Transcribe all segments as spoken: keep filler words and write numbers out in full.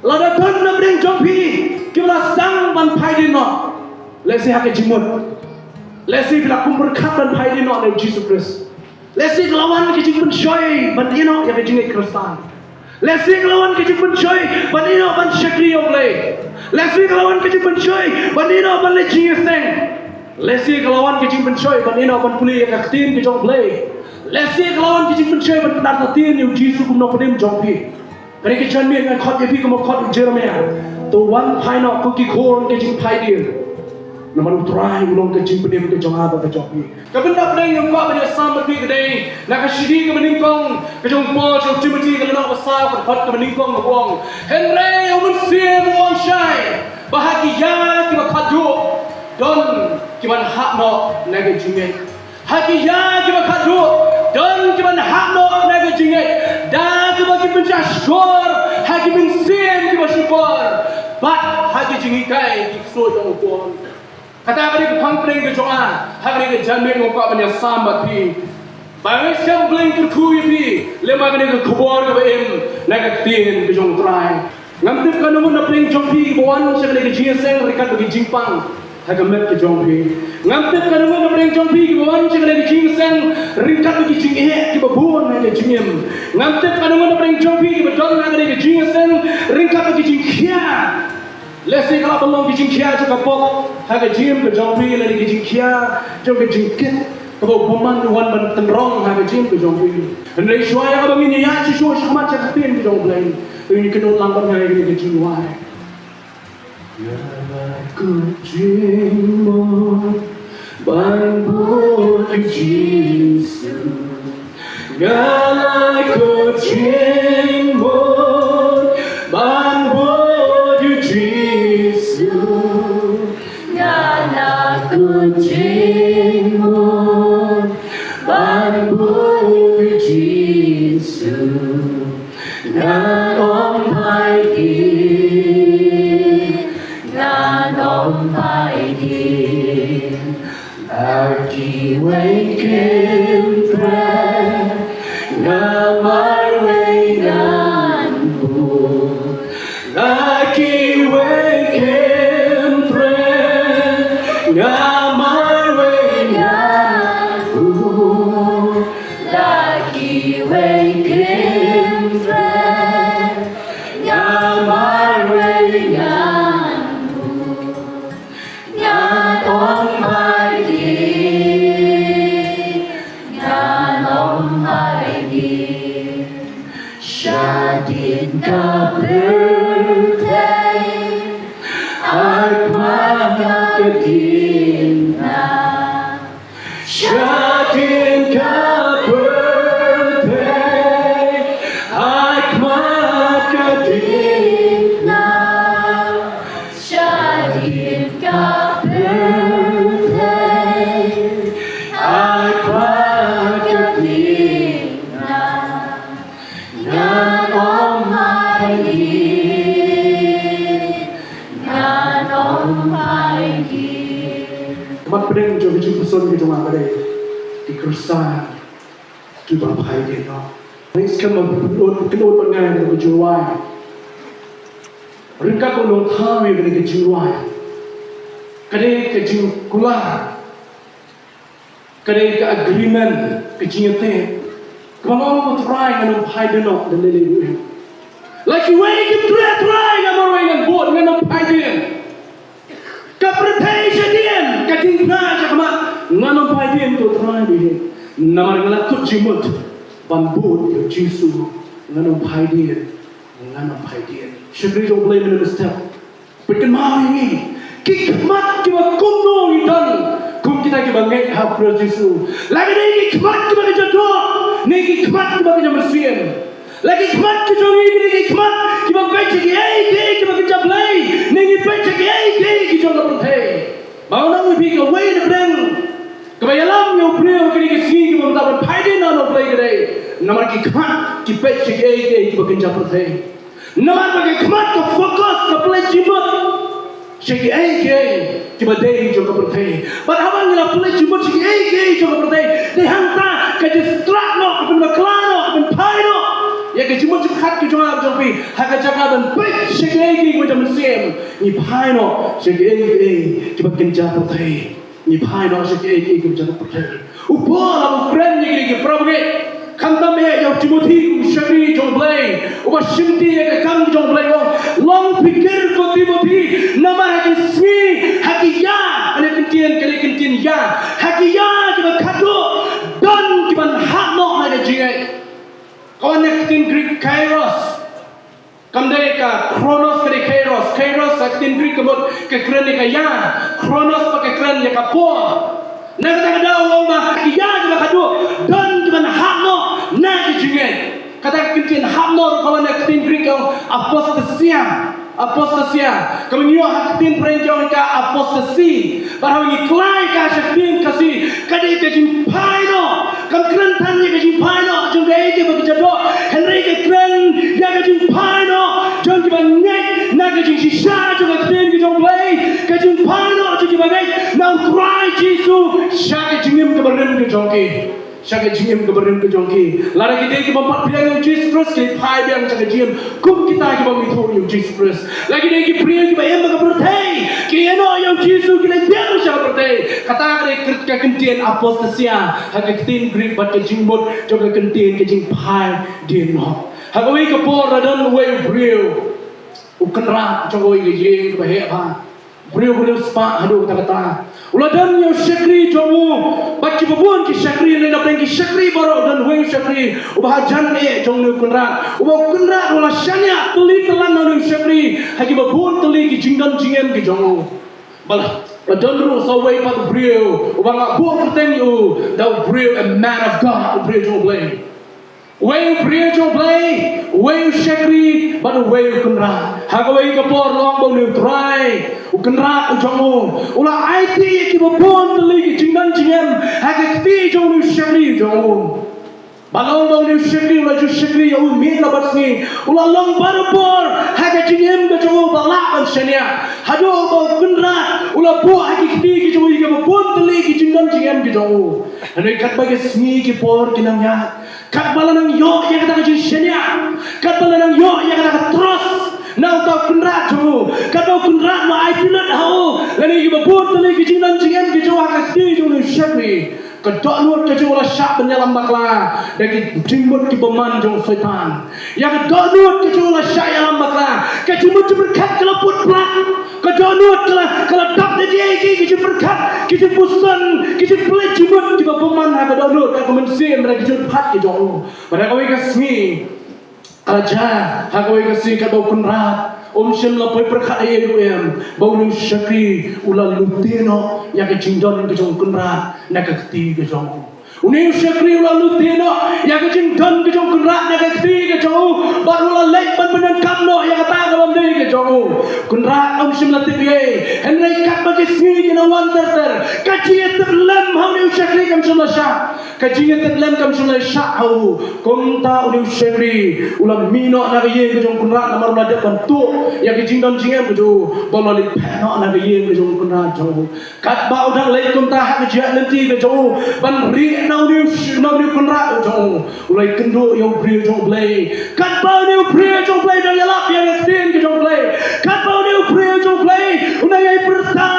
Lada don na pdeng jong phi kiba la sdang ban phai dien noh, lehse ha ka jingmut, lehse phi la kum pyrkhat ban phai dien noh na u Jisu Khrist. Lehse ka la wan ka jingpynshoi ban ïeh noh ïa ka jingngeit Khristan. Lehse ka la wan ka jingpynshoi ban ïeh noh ban shakri ïa U Blei. Lehse ka la wan ka jingpynshoi ban ïeh noh ban leit jingïaseng. Lehse ka la wan ka jingpynshoi ban ïeh noh ban pule ïa ka ktien ka jong U Blei. Lehse ka la wan ka jingpynshoi ban pynartatien ïa u Jisu kum u nongpynim jong phi. Kane ka janmiet nga khot ïa phi kum u khot ïa u Jeremiah. To wan phai noh ko ki khun ka jingphai dien. Namar U Trai u long ka jingpynim ka jong nga bad ka jong phi. Ka bynta pdeng nga kwah ban ïasam bad phi ka dei na ka shithi kaba nyngkong ka jong u Paul sha u Timothy, ka lynnong ba saw, ka dkhot kaba nyngkong, kaba ong: Hynrei U Mynsiem u ong shai ba ha ki ïa kiba khatduh don ki ban hap noh na ka jingngeit. Ha ki ïa kiba khatduh don ki ban hap noh na ka jingngeit, da kaba ki pynshah shkor ha ki mynsiem kiba shukor bad ha ki jinghikai ki ksuid jong u Paul. Kata ka dei ka phang pdeng ka jong nga ha kane ka janmiet, nga kwah ban ïasam bad phi ba nga sngewbha ban kyrkhu ïa phi lem bad kane ka khubor kaba im na ka ktien ka jong U Trai. Ngam tip katno ngut na pdeng jong phi kiba wan sha kane ka jingïaseng ryngkat bad ka jingpang ha ka met ka jong phi. Ngam tip katno ngut na pdeng jong phi kiba wan sha kane ka jingïaseng ryngkat bad ka jingeh kiba bun ha ka jingim. Ngam tip katno ngut na pdeng jong phi kiba don ha kane ka jingïaseng ryngkat bad ka jingkhia. Lehse ka la ban long ka jingkhia jong ka pop ha ka jingim ka jong phi, lane ka jingkhia jong ka jingkit kaba u bymman u wan ban tynrong ha ka jingim ka jong phi. Hynrei shuwa ïa kaba ngin ïaid shuh shuh shakhmat sha ka ktien ka jong U Blei, to ngin kynnoh lang bad nga ïa ka jingduwai. Nga la kut jingmut ban bud ïa u Jisu. Nga la kut jingmut ban bud ïa u Jisu. Nga la kut jingmut ban bud ïa u Jisu. Ngan ym phai dien, ngan ym phai dien. La kiwei kim treh, nga marwei ngan bud. La kiwei kim treh, nga marwei ngan bud. La kiwei kim treh, nga marwei ngan bud. Ngan ym phai dien, ngan ym phai dien. Shadien ka pyrthei, ai khmat ka diengphna. Shadien ka pyrthei, ai khmat ka diengphna. Shadien ka pyrthei, ai khmat ka diengphna. Ngan ym phai dien, ngan ym phai dien. Ka mat pdeng jong ka jingpuson ka jong nga ka dei ki Khristan kiba phai dien noh. Ngi skhem ba phi kynnoh, kynnoh bad nga ïa ka jingrwai. Ryngkat bad u nongthaw ïa kane ka jingrwai, ka dei ka jingkular, ka dei ka agreement, ka jingïateh kaba nga ong, ko Trai, ngan ym phai dien noh da lei lei ruh. La kiwei kim treh, Trai, nga marwei ngan bud, ngan ym phai dien. Ka pyrthei shadien, ka diengphna sha khmat, ngan ym phai dien, ko Trai, bad ïa. Namar nga la kut jingmut ban bud ïa u Jisu, ngan ym phai dien, ngan ym phai dien. Shakri jong U Blei mynne mynstep, peit kynmaw ïa ngi, ki khmat kiba kumno ngi don kum kita kiba ngeit ha u Khrist Jisu? La ki dei ki khmat kiba kynja doh ne ki khmat kiba kynja mynsiem? La ki khmat ki jong ngi ki dei ki khmat kiba peit sha kiei kiei kiba kynja Blei, ne ngi peit sha kiei kiei ki jong ka pyrthei? Ba nga ong ïa phi, kawei na pdeng kaba ïalam ïa u briew kine ki sngi kiba mynta ban phai dien na U Blei ka dei namar ki khmat ki peit sha kiei kiei kiba kynja pyrthei. Namar ba ka khmat ka focus, ka pynleit jingmut sha kiei kiei kiba dei jong ka pyrthei. Bad haba ngi la pynleit jingmut sha kiei kiei jong ka pyrthei, dei hangta ka distract noh, ka pynbakla noh, ka pynphai noh Ïa ka jingmut jingpyrkhat ka jong nga jong phi, ha ka jaka ban peit sha kiei kiei kiba jia mynsiem, ngi phai noh sha kiei kiei kiba kynja pyrthei. Ngi phai noh sha kiei kiei kiba jia pyrthei. U Paul u kren ïa kiei kiei, para bangeit. Khamtam eh ïa u Timothi, u shakri jong U Blei, uba shimti ïa ka kam jong U Blei, u ong, long phikir ko Timothi, namar ha ki sngi, ha ki ïa, ane ktien, ka dei ktien ïa, ha ki ïa kiba khadduh, don kiban hap noh na ka jingngeit. Ka wan na ka ktien Greek kairos. Kam dei ka chronos, ka dei kairos. Kairos ha ka ktien Greek ka mut ka kren ïa ka ïa. Chronos pat ka kren ïa ka por. Na kata ka daw u ong ba ki ïa kiba khadduh don kiban hap noh na ka jingngeit. Kata ka ktien hap noh ruh ka wan na ka ktien Greek ka ong apostasia. Apostasia. Kaba ngi ïoh ha ka ktien French ka ong ka apostasy. Bad haba ngi khlaiñ ka sha ka ktien Khasi, ka dei ka jingphai noh. Kam kren tang ïa ka jingphai noh jong kaei kaba ki jia doh, hynrei ka kren ïa ka jingphai noh jong kiba ngeit na ka jingshisha jong ka ktien ka jong U Blei, ka jingphai noh jong kiba ngeit na U Trai Jisu sha ka jingim kaba rim ka jong ki. Sha ka jingim kaba rim ka jong ki. Lada ki dei kiba pat pdiang ïa U Jisu Khrist, ki phai biang sha ka jingim kum kita kiba mutdur ïa U Jisu Khrist. Lada ki dei ki briew kiba im ha ka pyrthei, ki ïeh noh ïa U Jisu, ki leit biang sha ka pyrthei. Kata ka dei ka ktien apostasia ha ka ktien Greek, bad ka jingmut jong ka ktien ka jingphai dien noh. Ha kawei ka por la don uwei u briew, u kynrad jong kawei ka ïing kaba heh bha. Briew, briew spah haduh katta katta. U la don ïa u shakri jong u. Bad kiba bun ki shakri, lane na pdeng ki shakri baroh don uwei u shakri uba hajan eh jong une u kynrad. Uba u kynrad u la shaniah tylli tyllan na une u shakri ha kiba bun tylli ki jingdon jingem ki jong u. Bad la don ruh sa uwei pat u briew uba nga buh kyrteng ïa u da u briew, a man of God, u briew jong U Blei. Uwei u briew jong U Blei, uwei u shakri, bad uwei u kynrad. Ha kawei ka por la ong ba une u trai, u kynrad u jong u, u la aiti ïa kiba bun tylli ki jingdon jingem ha ka kti jong une u shakri u jong u. Bad la ong ba une u shakri u la ju shakri ïa u miet la bad sngi. U la long barabor ha ka jingim ka jong u ba lah ban shaniah. Haduh ba u kynrad u la buh ha ki kti ki jong u ïa kiba bun tylli ki jingdon jingem ki jong u. Hynrei katba ki sngi ki por ki nang ïaid, katba la nang ïoh ïa kata ka jingshaniah, katba la nang ïoh ïa kata ka trust na uta u kynrad jong u, katba u kynrad u la aiti lut ha u lane ïa kiba bun tylli ki jingdon jingem ki jong u ha ka kti jong une u shakri, ka dohnud ka jong u la shah ban ïalam bakla da ki jingmut ki bymman jong u Soitan. Ïa ka dohnud ka jong u la shah ïalam bakla, ka jingmut jingpyrkhat ka la put plat. Ka dohnud ka la, ka la dap da kiei kiei ki jingpyrkhat, ki jingpuson, ki jingpynleit jingmut kiba bymman ha ka dohnud, ha ka mynsiem, ha ka jingpyrkhat ki jong u. Bad ha kawei ka sngi, ka la jia ha kawei ka sngi katba u kynrad um shym la poi pyrkhat ei ei ruh em, ba une u shakri u la lute noh ïa ka jingdon ka jong u kynrad na ka kti ka jong u. Une u shakri u la lute noh ïa ka jingdon ka jong u kynrad na ka kti ka jong u, bad u la leit ban pyndonkam noh ïa kata ka bym dei ka jong u. Kynrad um shym la tip ei ei, hynrei katba ki sngi ki nang wan ter ter, ka jingïatiplem ha une u shakri kam shym la shah. Ka jingïatiplem kam shym la shah ha u. Kumta une u shakri u la mih noh na ka ïing ka jong u kynrad namar u la dep ban tuh ïa ka jingdon jingem ka jong u, bad u la leit phah noh na ka ïing ka jong u kynrad jong u. Katba u dang leit kumta ha ka jingïaid lynti ka jong u ban rieh na une u sh-, na une u kynrad jong u, u la ïakynduh ïa u briew jong U Blei. Katba une u briew jong U Blei u dang ïalap ïa ka ktien ka jong U Blei, katba une u briew jong U Blei u dang ïai pyrta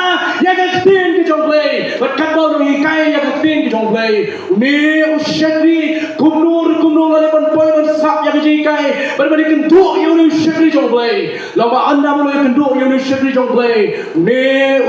ïa ka ktien ka jong U Blei, bad katba u dang hikai ïa ka ktien ka jong U Blei, une u shakri kumno re kumno u la dep ban poi ban sap ïa ka jinghikai bad ban ïakynduh ïa une u shakri jong U Blei. La ba ynda ba u la ïakynduh ïa une u shakri jong U Blei, une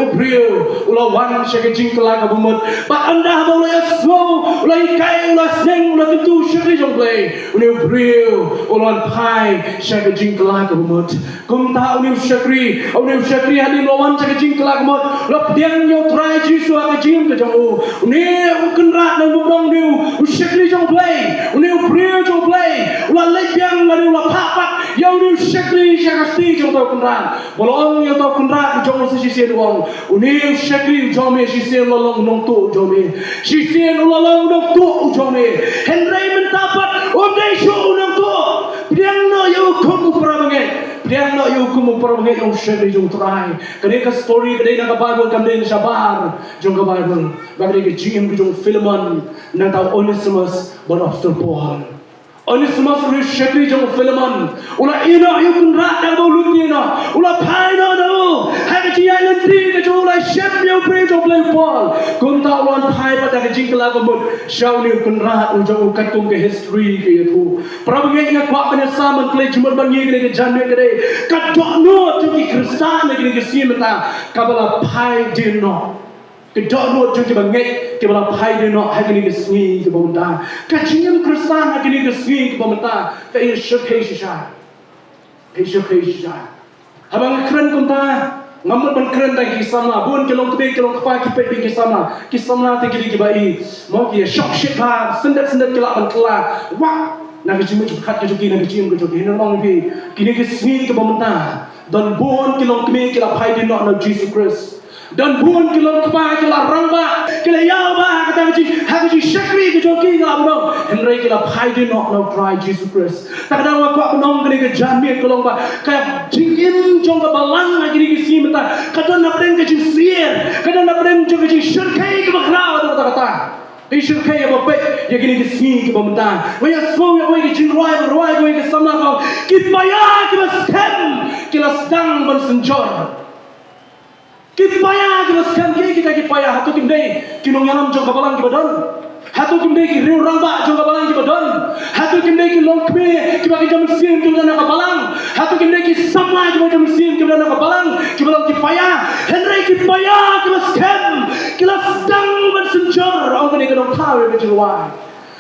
u briew u la wan sha ka jingkylla kaba mut. Bad ynda ba u la ïasngew, u la hikai, u la seng, u la kyntu u shakri jong U Blei, une u briew u la wan phai sha ka jingkylla kaba mut. Kumta une u shakri, une u shakri hadien u la wan sha ka jingkylla kaba mut, u la pdiang ïa u Trai Jisu ha ka jingim ka jong u. Une u kynrad nang bym dei une u shakri jong U Blei, une u briew jong U Blei, u la leit biang lane u la phah pat ïa une u shakri sha ka kti jong uta u kynrad. Bad u la ong ïa uta u kynrad u jong u sa shisien, u ong, une u shakri u jong me shisien u la long u nongtuh u jong me. Shisien u la long u nongtuh u jong me, hynrei mynta pat um dei shuh u nongtuh. Pdiang noh ïa u kum u para bangeit. Pdiang noh ïa u kum u para bangeit, ïa u shakri jong u Trai. Kane ka story ka dei na ka Baibl, kam dei na shabar jong ka Baibl. Ba ka dei ka jingim ka jong u Philemon, nangta u Onesimus bad u Apostol Paul. Onesimus u shakri jong u Philemon, u la ïehnoh ïa u Kynrad da kaba u lynti noh, u la phai noh na u. Ha ka jingïaid lynti ka jong u la shem ïa u briew jong u Blei u Paul. Kumta u la wan phai pat da ka jingkylla kaba mut sha une u Kynrad u jong u, katkum ka history ka ïathuh. Para bangeit, nga kwah ban ïasam ban pynleit jingmut bad ngi kane ka janmiet ka dei ka dohnud jong ki Khristan ha kine ki sngi mynta kaba la phai dien noh. Ka dohnud jong kiba ngeit kiba la phai dien noh ha kine ki sngi kiba mynta. Ka jingim Khristan ha kine ki sngi kiba mynta ka ïa shyrkhei shisha. Ka ïa shyrkhei shisha. Haba nga kren kumta, ngam mut ban kren tang ki samla. Bun ki longkmie ki longkpa ki peit beit ki samla. Ki samla te ki dei kiba i, mo, ki ïa shong shit bha, syndet syndet ki lah ban kylla. Wah, na ka jingmut jingpyrkhat ka jong ki, na ka jingim ka jong ki. Hynrei nga ong ïa phi, kine ki sngi kiba mynta don bun ki longkmie ki la phai dien noh na u Jisu Khrist. Don bun ki longkpa ki la rangbah, ki la ïaw bha ha kata ka jing, ha ka jingshakri ka jong ki, nga la ong, hynrei ki la phai dien noh na u Trai Jisu Khrist. Ta ka daw nga kwah ban ong kane ka janmiet ka long ba ka jingim jong ka balang ha kine ki sngi mynta ka don napdeng ka jingsyier, ka don napdeng jong ka jingshyrkhei kaba khraw haduh katta katta. Ka jingshyrkhei kaba peit ïa kine ki sngi kiba mynta. Nga ïa sngew ïa kawei ka jingrwai ba rwai kawei ka samla, ka ong, ki paia kiba skhem ki la sdang ban synjor. Ki paia kiba skhem, kiei kita ki paia? Hato kim dei ki nongïalam jong ka balang kiba don? Hato kim dei ki riew rangbah jong ka balang kiba don? Hato kim dei ki longkmie kiba ki jam mynsiem kiba don ha ka balang? Hato kim dei ki samla kiba jam mynsiem kiba don ha ka balang kiba long ki paia? Hynrei ki paia kiba skhem ki la sdang ban synjor, ong kane ka nongthaw ïa ka jingrwai.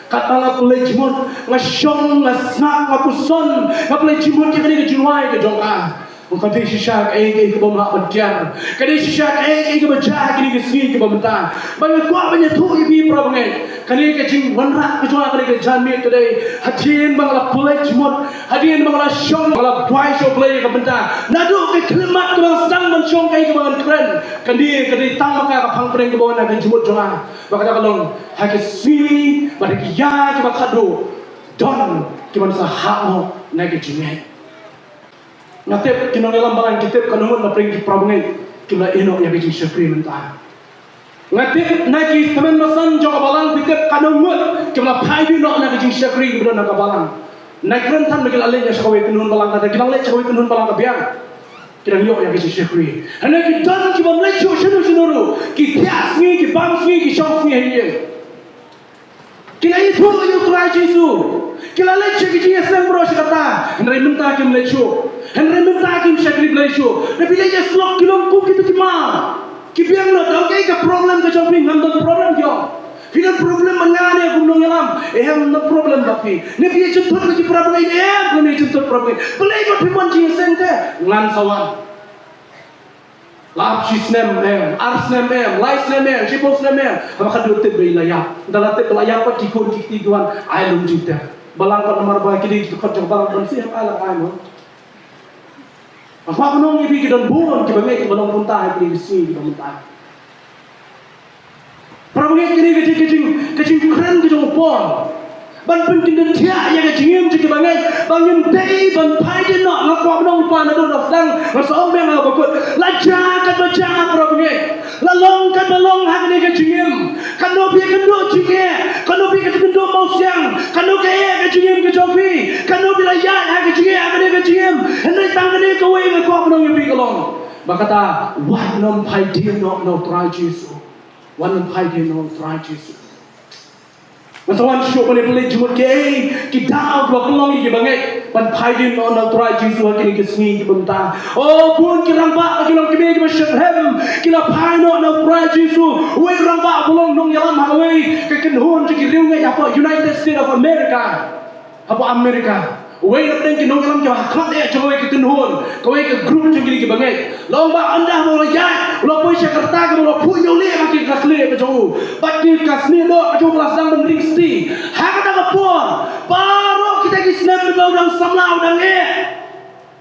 Katba nga pynleit jingmut, nga shong, nga sngap, nga puson, nga pynleit jingmut ïa kane ka jingrwai ka jong ka. Ka dei shisha kaei kaei kaba ym lah ban kiar. Ka dei shisha kaei kaei kaba jia ha kine ki sngi kiba mynta. Ba nga kwah ban ïathuh ïa phi para bangeit, kane ka jingwanrah ka jong nga kane ka janmiet ka dei hadien ba nga la pynleit jingmut, hadien ba nga la shong, nga la duwai sha U Blei ïa ka bynta. Naduh ka khyllipmat kaba nga sdang ban shong kaei kaba ngan kren, kane ka dei tang ma ka ka phang pdeng kaba wan ha ka jingmut jong nga. Ba kata ka long ha ki sngi bad ha ki ïa kiba khatduh don kiban sa hap noh na ka jingngeit. Nga tip ki nongïalam balang ki tip katno ngut na pdeng ki para bangeit kiba la ïehnoh ïa ka jingshakri mynta. Nga tip na ki tymmen basan jong ka balang ki tip katno ngut kiba la phai dien noh na ka jingshakri kiba don na ka balang. Nga kren than ba ki la leit sha kawei ka kynhun balang, kata ki dang leit sha kawei ka kynhun balang ka biang. Ki dang ïoh ïa ka jingshakri. Hynrei ki don ki bym leit shuh shano shano ruh. Ki thiah sngi, ki bam sngi, ki shong sngi ha ïing. Ki la ïathuh ïa U Trai Jisu. Ki la leit sha ki jingïaseng baroh shi katta. Hynrei mynta kim leit shuh. Hynrei mynta kim shakri Blei shuh. Hynrei phi leit ïasyllok ki long kum kito ki ma. Ki biang lut, okay, ka problem ka jong phi, ngam don problem jong. Phi don problem bad nga ne kum nongïalam? Em, ngam don problem bad phi. Ne phi ïa jynthut bad ki para bangeit? Em, ngam ïa jynthut para bangeit. Balei ba phi mon jingïaseng te? Ngan sa wan. La ap shi snem em, ar snem em, lai snem em, shiphew snem em. Haba ka dei tip ba i la ïap. Nda la tip ba la ïap pat ki khun ki kti ki wan, ai lum jingtip. Balang pat namar ba ki dei ki dkhot jong balang ban sih, ai la ai mo. Nga kwah ban ong ïa phi, ki don bun kiba ngeit kiba long bynta ha kine ki sngi kiba mynta. Para bangeit, kane ka jing, ka jing, ka jingkren ka jong u Paul ban pynkyndiah ïa ka jingim jong kiba ngeit ba ngim dei ban phai dien noh. Nga kwah ban ong, pa, naduh nga sdang nga sa ong biang ha kaba kut, la jia katba jia, para bangeit, la long katba long ha kane ka jingim. Katno phi ïakynduh jingeh, katno phi ïakynduh mawsiang, katno ka eh ka jingim ka jong phi, katno phi la ïaid ha ka jingeh ha kane ka jingim. Hynrei tang kane kawei nga kwah ban ong ïa phi ka long ba kata, wat nym phai dien noh na U Trai Jisu. Wat nym phai dien noh na U Trai Jisu. Ngan sa wan shuh ban ïa pynleit jingmut kiei ki daw kiba pynlong ïa kiba ngeit ban phai dien noh na U Trai Jisu ha kine ki sngi kiba mynta. O, bun ki rangbah, ki longkmie kiba shitrhem ki la phai noh na U Trai Jisu. Uwei u rangbah ba long nongïalam ha kawei ka kynhun jong ki riewngeit hapoh United States of America. Hapoh America, uwei na pdeng ki nongïalam kiba ha khmat eh jong kawei ka kynhun, kawei ka group jong kine kiba ngeit, la ong ba ynda haba u la ïaid, u la poi sha ka rta kaba u la phuh ïa u lieh bad ki ka khlieh ka jong u, bad ki ka snieh doh ka jong u ba la sdang ban ring sti. Ha kata ka por, baroh kita ki snem mynta u dang samla, u dang eh.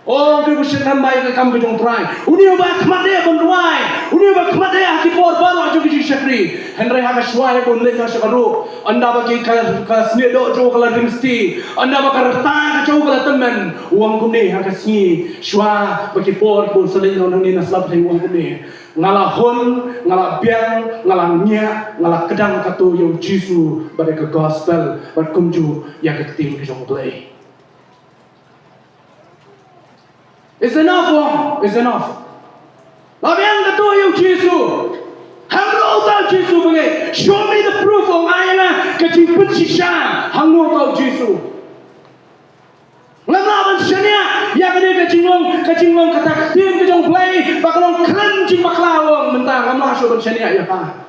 O, u briew u shakri ïa ka kam ka jong U Trai. Une uba khmat eh ban rwai. Une uba khmat eh ha ki por baroh jong ka jingshakri. Hynrei ha ka shuwa ïa ka un leit noh sha ka ruh. Ynda ba ki ka, ka snieh doh jong u ka la rim sti. Ynda ba ka rta ka jong u ka la tymmen. U ong kumne ha ka sngi. Shuwa ba ki por ba un sa leit noh nangne na sla pyrthei u ong kumne. Nga la hun, nga la biang, nga la ngiah, nga la kdang katto ïa u Jisu, bad ïa ka gospel, bad kumjuh ïa ka ktien ka jong U Blei. It's enough, Wong. It's enough. La biang katto ïa u Jisu. Hangne uta u Jisu ba ngi. Show me the proof, ong, ai ïa nga ka jingpynshisha. Hangne uta u Jisu. Ngam lah ban shaniah ïa kane ka jinglong, ka jinglong kata ka ktien ka jong U Blei ba ka long kren jingbakla, Wong, mynta ngam lah shuh ban shaniah ïa ka.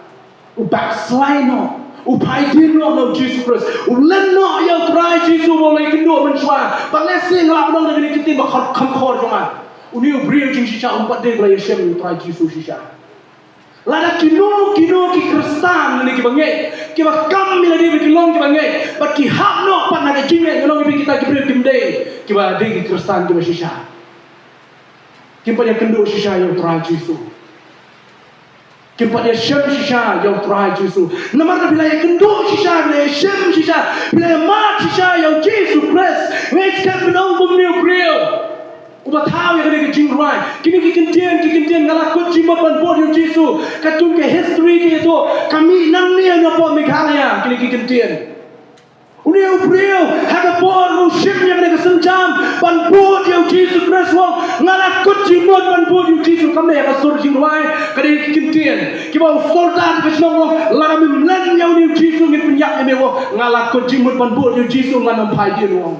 U backslide noh, u phai dien noh na u Jisu Khrist, u len noh ïa U Trai Jisu ba u la ïakynduh mynshuwa. Ba lehse nga lah ban ong da kane ka ktien ba kham khor jong nga. Une u briew jingshisha um pat dei ba la ïashem ïa U Trai Jisu shisha. Lada kino kino ki Khristan ne kiba ngeit, kiba kam ïa lade ba ki long kiba ngeit, bad ki hap noh pat na ka jingngeit, ngan ong ïa phi kita ki briew kim dei kiba dei ki Khristan kiba shisha. Kim pat ïakynduh shisha ïa U Trai Jisu. Kim pat ïashem shisha ïa U Trai Jisu. Namar da phi la ïakynduh shisha, phi la ïashem shisha, phi la ïamad shisha ïa U Jisu Khrist. Ngeit skhem ban ong kumne u briew uba thaw ïa kane ka jingrwai. Kine ki kyntien, ki kyntien, nga la kut jingmut ban bud ïa U Jisu. Katkum ka history ka ïathuh, ka mih nangne napoh Meghalaya, kine ki kyntien. Une u briew, ha ka por u shim ïa kane ka sienjam ban bud ïa U Jisu Khrist, u ong, nga la kut jingmut ban bud ïa U Jisu. Kam dei ha ka sur jingrwai, ka dei ki kyntien. Kiba u soldar ka shnong u ong, lada mem len ïa une U Jisu ngin pynïap ïa me, u ong, nga la kut jingmut ban bud ïa U Jisu, ngan ym phai dien, u ong.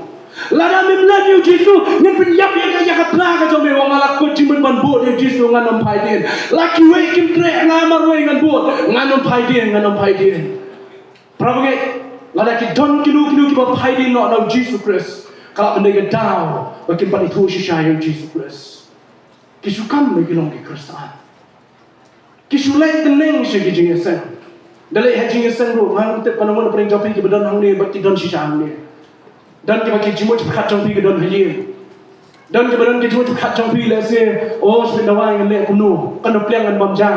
Lada mem len ïa U Jisu, ngin pynïap ïa ka, ïa ka dra ka jong me, u ong, nga la kut jingmut ban bud ïa U Jisu, ngan ym phai dien. La kiwei kim treh, nga marwei ngan bud, ngan ym phai dien, ngan ym phai dien. Para bangeit, lada ki don kino kino kiba phai dien noh na U Jisu Khrist, ka lah ban dei ka daw ba kin pan ithuh shisha ïa U Jisu Khrist. Ki shu kam ba ki long ki Khristan. Ki shu leit tneng sha ki jingïaseng. Da leit ha jingïaseng ruh, ngam tip kano kano pyrshah jong phi kiba don hangne bad ki don shisha hangne. Don kiba ki jingmut pyrkhat jong phi ki don ha ïing. Don kiba don ki jingmut pyrkhat jong phi lehse, o, shu dawai ngan leh kumno, kano pliang ngan bam ja.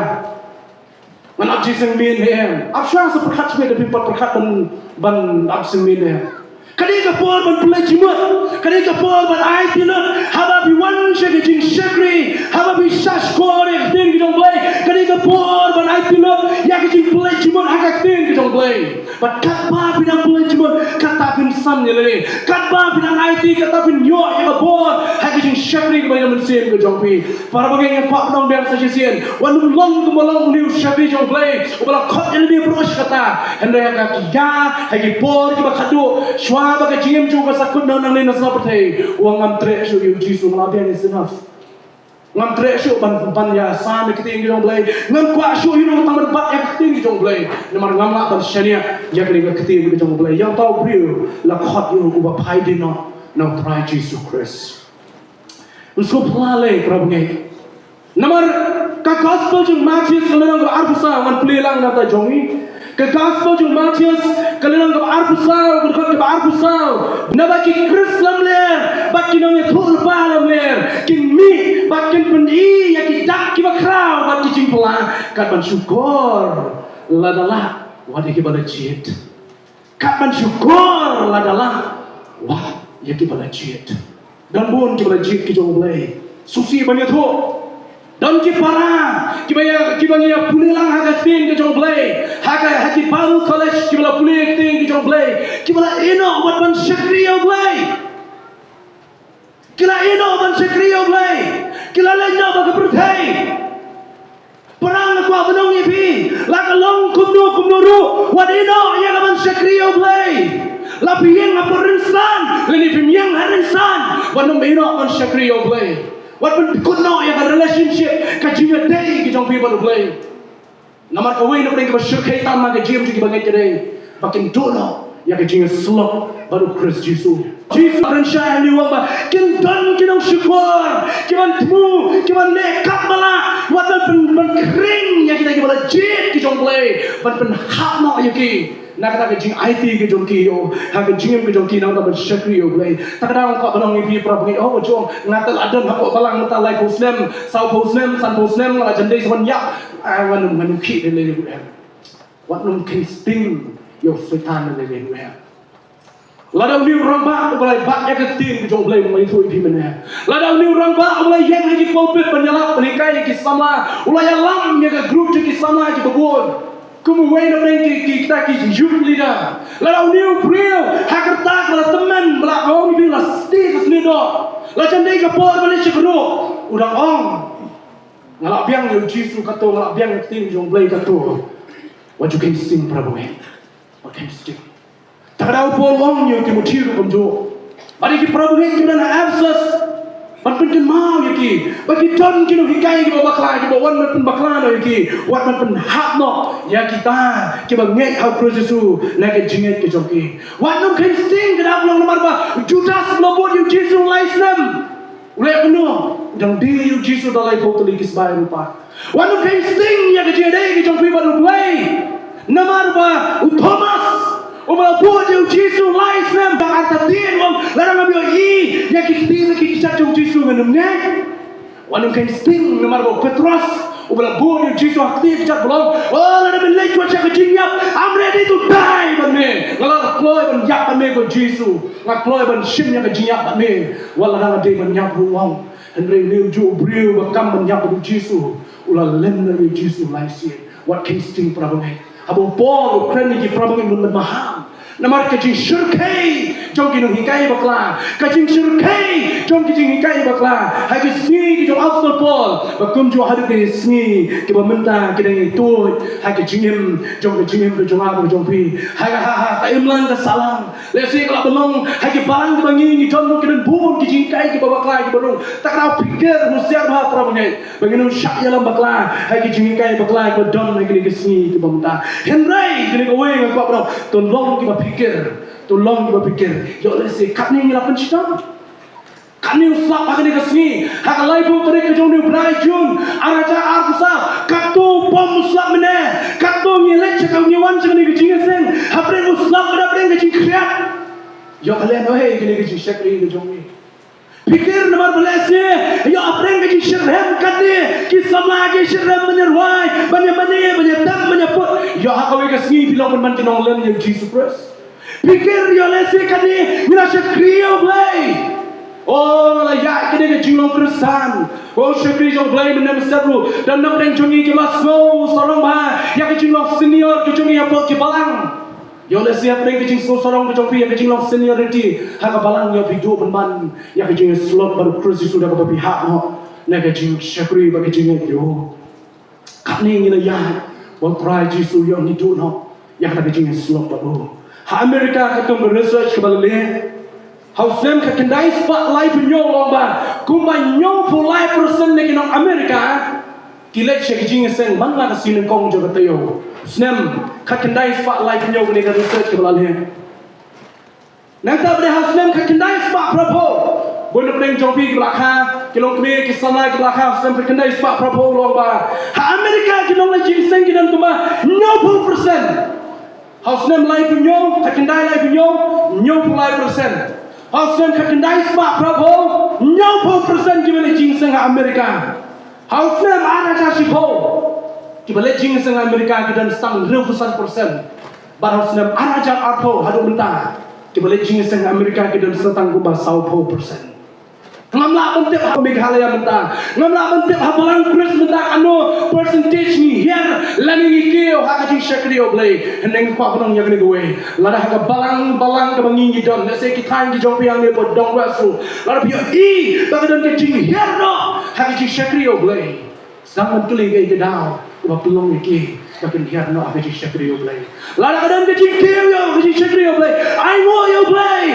Ngan ap jingïaseng miet ne em. Ap shuwa sa pyrkhat shuwa da phi pat pyrkhat ban, ban ap jingïaseng miet ne em. Ka dei ka por ban pynleit jingmut. Ka dei ka por ban aiti lut. Haba phi wan sha ka jingshakri, haba phi shahshkor ïa ka ktien ka jong U Blei, ka dei ka por ban aiti lut ïa ka jingpynleit jingmut ha ka ktien ka jong U Blei. Bad katba phi dang pynleit jingmut, kata phin san ïa lade. Katba phi dang aiti, kata phin ïoh ïa ka bor ha ka jingshakri kaba ïa mynsiem ka jong phi. Para bangeit, nga kwah ban ong biang sa shisien, wat nym long kumba long une u shakri jong U Blei uba la khot ïa lade baroh shi katta. Hynrei ha ka, ha ki por kiba khatduh, shuwa ba ka jingim jong u ka sa kut noh nangne na sla pyrthei, u ong, ngam treh shuh ïa U Jisu, nga la biang, is enough. Ngam treh shuh ban, ban ïasam ïa ka ktien ka jong U Blei. Ngam kwah shuh ïa u tang ban bat ïa ka ktien ka jong U Blei. Namar ngam lah ban shaniah ïa kane ka ktien ka jong U Blei. Ïa uta u briew la khot ïa u uba phai dien noh na U Trai Jisu Khrist. Ngi sngewphylla lei, para bangeit. Namar ka gospel jong u Mathaios ka lynnong kaba arphew saw, ngan pule lang na ka bynta jong ngi. Ka gospel jong u Mathaios ka lynnong kaba arphew saw, ka dkhot kaba arphew saw. Naba ki Khrist lamler bad ki nongïathuhlypa lamler kin mih bad kin pyni ïa ki dak kiba khraw bad ki jingphylla, kat ban shukor lada lah wat ïa kiba la jied. Kat ban shukor lada lah wat ïa kiba la jied. Don bun kiba la jied ki jong U Blei, sngewsih ban ïathuh. Don ki para kiba ïa, kiba ngi ïa pule lang ha ka ktien ka jong U Blei, ha ka, ha ki Bible college kiba la pule ktien ka jong U Blei, kiba la ïeh noh wat ban shakri ïa U Blei. Ki la ïeh noh ban shakri ïa U Blei. Ki la leit noh bad ka pyrthei. Para, nga kwah ban ong ïa phi, la ka long kumno kumno ruh, wat ïeh noh ïa ka ban shakri ïa U Blei. La phi ïeng ha pyrshah rynsan lane phim ïeng ha rynsan, wat nym ïeh noh ban shakri ïa U Blei. Wat pynkut noh ïa ka relationship, ka jingïadei ka jong phi bad U Blei. Namar kawei na pdeng kiba shyrkhei tam ha ka jingim jong kiba ngeit ka dei ba kin duh noh ïa ka jingïasyllok bad U Khrist Jisu. Jisu u kren shai hangne, u ong ba kin don ki nongshukor kiban thmu, kiban leh katba lah, wat ban pyn, ban khring ïa kita kiba la jied ki jong U Blei, ban pynhap noh ïa ki Kata ka jingaiti ka jong ki, oh, ha ka jingim ka jong ki nangta ban shakri ïa U Blei. Kata ka daw nga kwah ban ong ïa phi para bangeit, oh, jong nga te la don hapoh balang mynta laiphew snem, sawphew snem, sanphew snem, nga la jan dei sa ban ïap. Ah, ngan ym, ngan ym khih lei lei ruh em. Wat nym kheiñ sting ïa u Soitan lei lei ruh em. Lada une u rangbah uba la bat ïa ka ktien ka jong U Blei, nga ïathuh ïa phi mynne. Lada une u rangbah uba la ïeng ha ki pulpit ban ïalap ban hikai ïa ki samla, u la ïalam ïa ka group jong ki samla kiba bun. Kum uwei na pdeng ki, ki, kita ki youth leader. Lada une u briew ha ka rta ba la tymmen, ba la ong ïa phi, la sdie ka snieh doh, la jan dei ka por ban leit sha kynroh, u dang ong, nga la biang ïa U Jisu katto, nga la biang ïa ka ktien jong U Blei katto. Wat ju kheiñ sting para bangeit. Wat kheiñ sting. Kata ka daw Paul u ong ïa u Timothi ruh kumjuh. Bad ïa ki para bangeit kiba don ha Ephesus, ban pynkynmaw ïa ki ba ki don ki nonghikai kiba bakla, kiba wan ban pynbakla noh ïa ki, wat ban pynhap noh ïa kita kiba ngeit ha U Khrist Jisu na ka jingngeit ka jong ki. Wat nym kheiñ sting, ka daw ka long namar ba u Judas uba la bud ïa U Jisu lai snem, u leh kumno? U dang die ïa U Jisu da laiphew tylli ki sbai rupa. Wat nym kheiñ sting ïa ka jingïadei ka jong phi bad U Blei. Namar ba u Thomas uba la bud ïa U Jisu lai snem, ba artatien u ong, lada ngam ïohi ïa ki kti bad ki kjat jong U Jisu, ngan ym ngeit. Wat nym kheiñ sting, namar ba u Petros uba la bud ïa U Jisu ha kti kjat, ba la ong, oh, lada men leit shuwa sha ka jingïap, I'm ready to die bad me. Nga la kloi ban ïap bad me ko Jisu. Nga kloi ban shim ïa ka jingïap bad me. Wat lada nga dei ban ïap ruh, u ong. Hynrei une ujuh u briew uba kam ban ïap bad U Jisu, u la lem na U Jisu lai sien. Wat kheiñ sting para bangeit. Haba u Paul u kren ïa ki para bangeit, bun ban maham. Namar ka jingshyrkhei jong ki nonghikai bakla, ka jingshyrkhei jong ki jinghikai bakla ha ki sngi ki jong u Apostol Paul, ba kumjuh haduh ki sngi kiba mynta ki dang ïatuid ha ka jingim jong, ka jingim ka jong nga bad jong phi. Ha ka, ha, ha ka imlang ka sahlang, lehse ka la ban long ha ki balang kiba ngi, ngi don ruh ki don bun ki jinghikai kiba bakla kiba rung. Kata ka daw pyrkhat husiar bha para bangeit, ba ngin ym shah ïalam bakla ha ki jinghikai bakla kiba don ha kine ki sngi kiba mynta. Hynrei kane kawei nga kwah ban ong, to long kiba pyrkhat, to long kiba pyrkhat. Ïoh lehse katne ngi la pynshitom. Katne u slap ha kane ka sngi, ha ka laiphew tarik ka jong une u bnai June, ar hajar arphew saw, katto u bym u slap mynne, katto ngi leit sha ka, ngi wan sha kane ka jingïaseng, hapdeng u slap ka dap deng ka jingkhriat. Ïoh ka leh noh hi kane ka jingshakri ka jong ngi. Pyrkhat namar ba lehse ïoh hapdeng ka jingshitrhem katne ki samla ki shitrhem ban ïarwai, ban ïamane, ban ïatep, ban ïaput. Ïoh ha kawei ka sngi phi long ban man ki nonglen ïa U Jisu Khrist. Pyrkhat ïoh lehse katne ngi la shakri ïa U Blei. Oh, la ïaid katne ka jinglong Khristan. Oh, shakri jong U Blei mynne mynstep ruh. Don na pdeng jong ngi kiba sngew sarong bha ïa ka jinglong senior ka jong ngi hapoh ki balang. Ïoh lehse hapdeng ka jingsngewsarong ka jong phi ïa ka jinglong seniority ha ka balang, ïoh phi duh pynban ïa ka jingïasyllok bad U Khrist Jisu da kaba phi hap noh na ka jingshakri bad ka jingngeit ïa u. Katne ngi la ïaid, U Trai Jisu, ïoh ngi duh noh ïa kata ka jingïasyllok bad u. Ha America, katkum ka research kaba la leh, ha u snem khatkhyndai spah laiphew hynñiew, long ba kumba hynñiewphew lai percent na ki nong America ki leit sha ka jingïaseng man la ka sngi nyngkong jong ka taïew. Snem khatkhyndai spah laiphew hynñiew, kane ka research kaba la leh. Nangta ba dei ha u snem khatkhyndai spah phraphew, bun na pdeng jong phi kiba la kha, ki longkmie ki samla kiba la kha, ha u snem khatkhyndai spah phraphew, long ba ha America ki nongleit jingïaseng ki don kumba hynñiewphew percent. Ha u snem laiphew hynñiew, khatkhyndai laiphew hynñiew, hynñiewphew lai percent. Ha u snem khatkhyndai spah phraphew, hynñiewphew percent kiba leit jingïaseng ha America. Ha u snem ar hajar shiphew, kiba leit jingïaseng ha America ki don sa tang hynriewphew san percent. Bad ha u snem ar hajar arphew haduh mynta, kiba leit jingïaseng ha America ki don sa tang kumba sawphew percent. Ngam lah ban tip ha Meghalaya mynta. Ngam lah ban tip ha balang Khrist mynta katno percentage ngi hiar lane ngi kiew ha ka jingshakri ïa U Blei. Hynrei nga kwah ban ong ïa kane kawei. Lada ha ka balang balang kaba ngi ngi don, lehse ki thaiñ ki jong phi hangne ba dang wah shuh, lada phi ïohi ba ka don ka jinghiar noh ha ka jingshakri ïa U Blei, sdang ban kylli kaei ka daw kaba pynlong ïa ki ba kin hiar noh ha ka jingshakri ïa U Blei. Lada ka don ka jingkiew ïa ka jingshakri ïa U Blei, ainguh ïa U Blei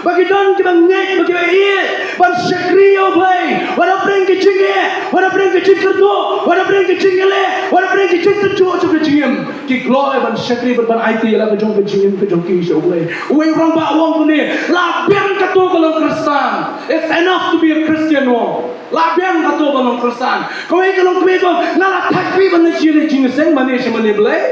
ba ki don kiba ngeit, ba kiba ïeit ban shakri ïa U Blei. Wat hapdeng ka jingeh, wat hapdeng ka jingkyrduh, wat hapdeng ka jingïaleh, wat hapdeng ka jingtynjuh jong ka jingim, ki kloi ban shakri bad ban aiti ïa la ka jong ka jingim ka jong ki sha U Blei. Uwei u rangbah u ong kumne, la biang katto ka long Khristan. It's enough to be a Christian, u ong. La biang katto ka long Khristan. Kawei ka longkmie ka ong, nga la thait bha ban leit jingïaseng mane sha mane, Blei.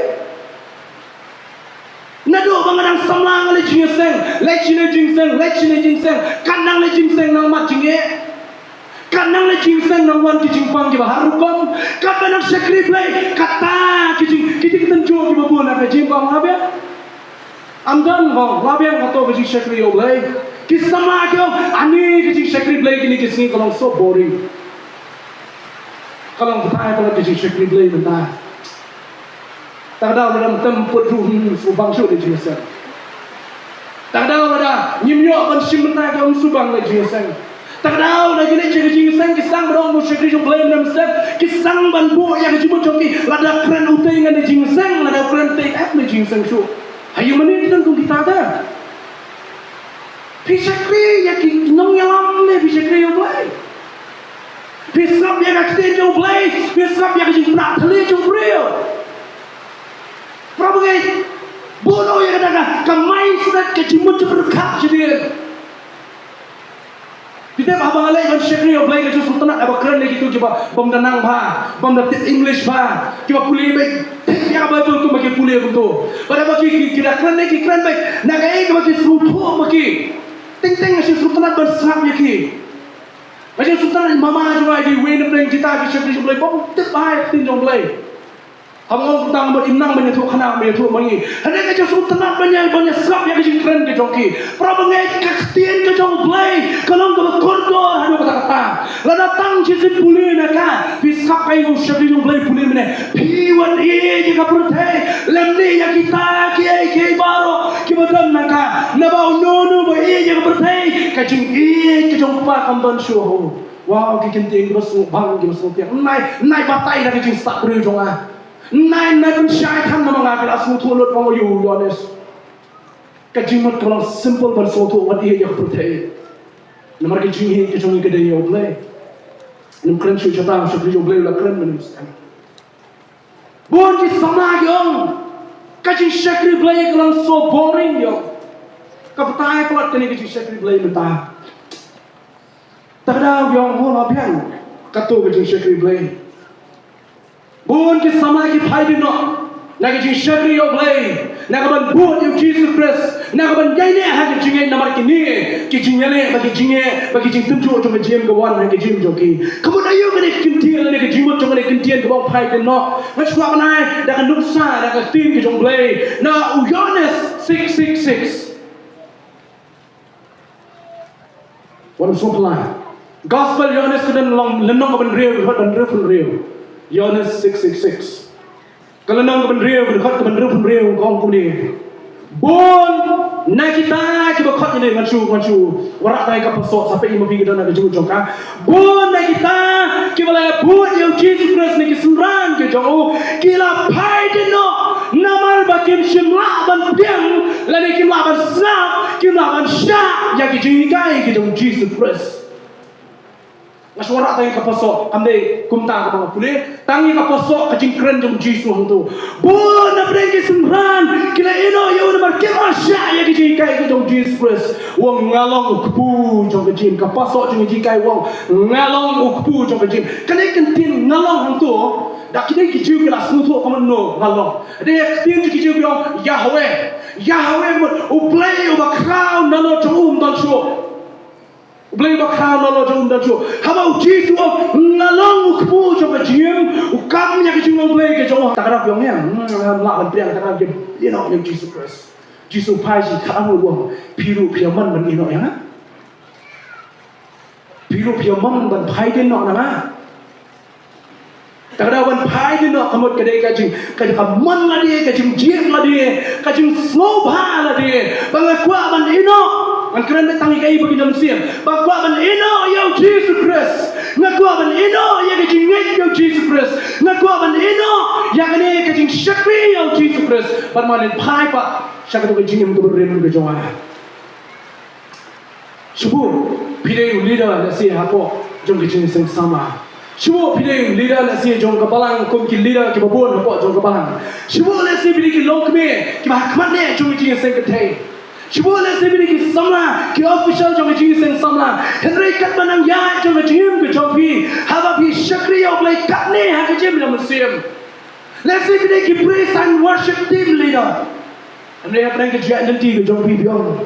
Naduh ba nga dang samla nga leh jingïaseng, leh shane jingïaseng, leh shane jingïaseng, kan nang leh jingïaseng nang mad jingeh. Kan nang leh jingïaseng nang wan ki jingpang kiba har rukom. Katba nang shakri Blei, kata ki jing, ki jingtynjuh kiba bun ha ka jingpang, la biang. Ym don, bang, la biang kato ka jingshakri ïa U Blei. Ki samla ki ong, ani ka jingshakri Blei kine ki sngi ka long so boring. Ka long batai ka long ka jingshakri Blei mynta. Tang da lada ym tem put ruh, hmm, sngewbang shuh leh jingïaseng. Tang da lada ngim ïoh ban shim bynta ka, ym sngewbang leh jingïaseng. Tang da lada ki leh jingïaseng ki sdang ban ong ba u shakri jong U Blei mynta mynstep, ki sdang ban buh ïa ka jingmut jong ki, lada kren utei ngan leh jingïaseng, lada kren utei ym leh jingïaseng shuh. Ha ïing mane ki don kum kita ta. Phi shakri ïa ki nongïalam ne phi shakri ïa U Blei? Phi sngap ïa ka ktien jong U Blei, phi sngap ïa ka jingpynthylli jong u briew. Para bangeit, buh noh ïa kata ka, ka mindset ka jingmut jingpyrkhat jong phi. Phi tip haba nga leit ban shakri ïa U Blei nga ju sngewtynnat haba kren ïa kito kiba bym da nang bha, bym da tip English bha, kiba pule beit, tip ïa ka Baibl kumba ki pule kumto. Bad haba ki, ki, ki da kren ne ki kren beit na kaei kaba ki sngewthuh ba ki. Teng teng nga shu sngewtynnat ban sngap ïa ki. Nga shu sngewtynnat, mama jong nga i dei iwei na pdeng kita ki shakri jong U Blei, bym tip bha ïa ka ktien jong U Blei. Haba nga ong kumta, mut im nang ban ïathuh khynnah, ban ïathuh ma ngi. Hynrei nga ju sngewtynnat ban ïa, ban ïa sngap ïa ka jingkren ka jong ki. Para bangeit, ka ktien ka jong U Blei ka long kaba kordor haduh katta katta. Lada tang shisien pule na ka, phi sngap kaei ba u shakri jong U Blei pule mynne. Phi wan ïeit ïa ka pyrthei, lymne ïa kita kiei kiei baroh kiba don na ka. Naba uno uno uba ïeit ïa ka pyrthei, ka jingïeit ka jong U Kpa kam don shuh ha u. Wow, ki ktien kiba sngewbang, kiba sngewpiang. Nai, nai batai da ka jingstad briew jong nga. Nai, nai pynshai than namar nga, ka la sngewthuh lut ba nga ïa u Ïoannis. Ka jingmut ka long simple ban sngewthuh wat ïa ka pyrthei. Namar ka jingïeit ka jong ngi ka dei ïa U Blei. Ngim kren shuh shata, sha pyrthei U Blei u la kren mynne mynstep. Bun ki samla ki ong ka jingshakri Blei ka long so boring ïa u. Ka batai palat kane ka jingshakri Blei mynta. Tang da ki ong mo la biang kato ka jingshakri Blei. Bun ki samla ki phai dien noh na ka jingshakri ïa U Blei, na ka ban bud ïa U Jisu Khrist, na ka ban ïaineh ha ka jingngeit namar kine ki jingïaleh bad ki jingeh bad ki jingtynjuh jong ka jingim ka wan ha ka jingim jong ki. Ka mut aïu kane ka ktien lane ka jingmut jong kane ka ktien kaba ong phai dien noh? Nga shu kwah ban ai da ka nuksa, da ka ktien ka jong U Blei na u Ïoannis six six six. Wan sngewphylla. Gospel Ïoannis ka lynnong, lynnong kaba hynriew, dkhot kaba hynriewphew hynriew. Ïoannis six six six. Ka lynnong kaba hynriew, dkhot kaba hynriewphew hynriew, ka ong kumne. Bun na kita kiba khot ïa ngi, ngan shu, ngan shu wanrah tang ïa ka pasoh, sa peit ma phi ka don ha ka jingmut jong ka. Bun na kita kiba la bud ïa U Jisu Khrist ne ki synran ki jong u, ki la phai dien noh namar ba kim shym lah ban pdiang lane kim lah ban sngap, kim lah ban shah ïa ki jinghikai ki jong U Jisu Khrist. Nga shu wanrah tang ïa ka pasoh, kam dei kumta kaba nga pule, tang ïa ka pasoh ka jingkren jong U Jisu hangto. Bun na pdeng ki synran ki la ïehnoh ïa u namar kim lah shah ïa ki jinghikai ki jong U Jisu Khrist. U ong nga long u kpu jong ka jingim, ka pasoh jong ka jinghikai u ong nga long u kpu jong ka jingim. Kane ka ktien nga long hangto, da ki dei ki Jiw ki la sngewthuh ka mut no nga long. Dei ka ktien jong ki Jiw ki ong Yahweh. Yahweh mut U Blei uba khraw nalor jong u ym don shuh. U Blei uba khraw nalor jong u ym don shuh. Haba U Jisu u ong nga long u kpu jong ka jingim, u kam ïa ka jinglong Blei ka jong u. Tang kata ki ong ïa, hmm, ngam lah ban pdiang, tang kata ki ïehnoh ïa U Jisu Khrist. Jisu phai shi kha u ong phi ruh phi ïa mon ban ïehnoh ïa nga. Phi ruh phi ïa mon ban phai dien noh na nga. Tang da ban phai dien noh ka mut ka dei ka jing, ka, ka mon lade, ka jingjied lade, ka jingsngewbha lade ba nga kwah ban ïehnoh. Ngan kren beit tang ïa kaei ba ki ïa mynsiem. Ba nga kwah ban ïehnoh ïa U Jisu Khrist. Nga kwah ban ïehnoh ïa ka jingngeit ïa U Jisu Khrist. Nga kwah ban ïehnoh ïa kane ka jingshakri ïa U Jisu Khrist. Bad ma leit phai pat sha kato ka jingim kaba rim ka jong nga. Shu buh phi dei u leader lehse hapoh jong ka jingïaseng samla. Shu buh phi dei u leader lehse jong ka balang, kum ki leader kiba bun hapoh jong ka balang. Shu buh lehse phi dei ki longkmie kiba ha khmat ne jong ka jingïaseng kynthei. Shu buh lehse phi dei ki samla, ki official jong ka jingïaseng samla. Hynrei katba nang ïaid jong ka jingim ka jong phi, haba phi shakri ïa U Blei katne ha ka jingim jong mynsiem. Lehse phi dei ki praise and worship team leader. Hynrei hapdeng ka jingïaid lynti ka jong phi biang,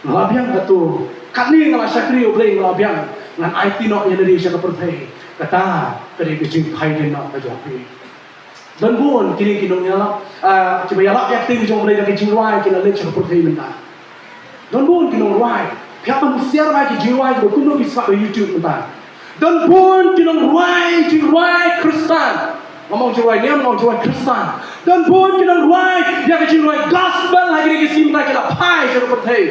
nga la biang katto. Katne nga la shakri ïa U Blei, nga la biang. Ngan aiti noh ïa lade sha ka pyrthei. Kata ka dei ka jingphai dien noh ka jong phi. Don bun kine ki nongïalap, ah, kiba ïalap ïa ka ktien jong U Blei da ka jingrwai ki la leit sha ka pyrthei mynta. Don bun ki nongrwai. Phi hap ban husiar bha ki jingrwai kiba kumno ki sngap ha YouTube mynta. Don bun ki nongrwai jingrwai Khristan. Ngam ong jingrwai niam, ngam ong jingrwai Khristan. Don bun ki nongrwai ïa ka jingrwai gospel ha kine ki sngi mynta ki la phai sha ka pyrthei.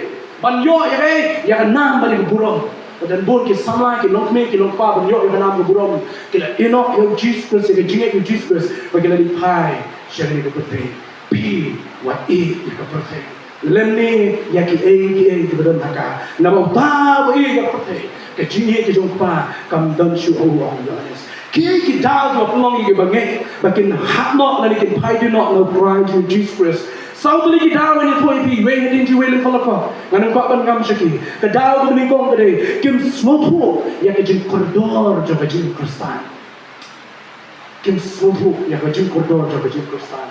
Ban ïoh ïa ka, ïa ka nam bad ïa ka burom. Don bun ki samla, ki longkmie, ki longkpa, ban ïoh ïa ka nam ka burom, ki la ïehnoh ïa U Jisu Khrist, ïa ka jingngeit U Jisu Khrist, bad ki la leit phai sha kane ka pyrthei. Phi wat ïeit ïa ka pyrthei, lymne ïa kiei kiei kiba don ha ka. Namar uta uba ïeit ïa ka pyrthei, ka jingïeit ka jong u Kpa kam don shuh ha u, ong u Ïoannis. Kiei ki daw kiba pynlong ïa kiba ngeit ba kin hap noh lane kin phai dien noh na U Trai jong U Jisu Khrist? Saw tylli ki daw ngan ïathuh ïa phi, wei hadien jong wei lem, pala ko ngan ym kwah ban ngam sha ki. Ka daw kaba nyngkong ka dei, kim sngewthuh ïa ka jingkordor jong ka jingim Khristan. Kim sngewthuh ïa ka jingkordor jong ka jingim Khristan.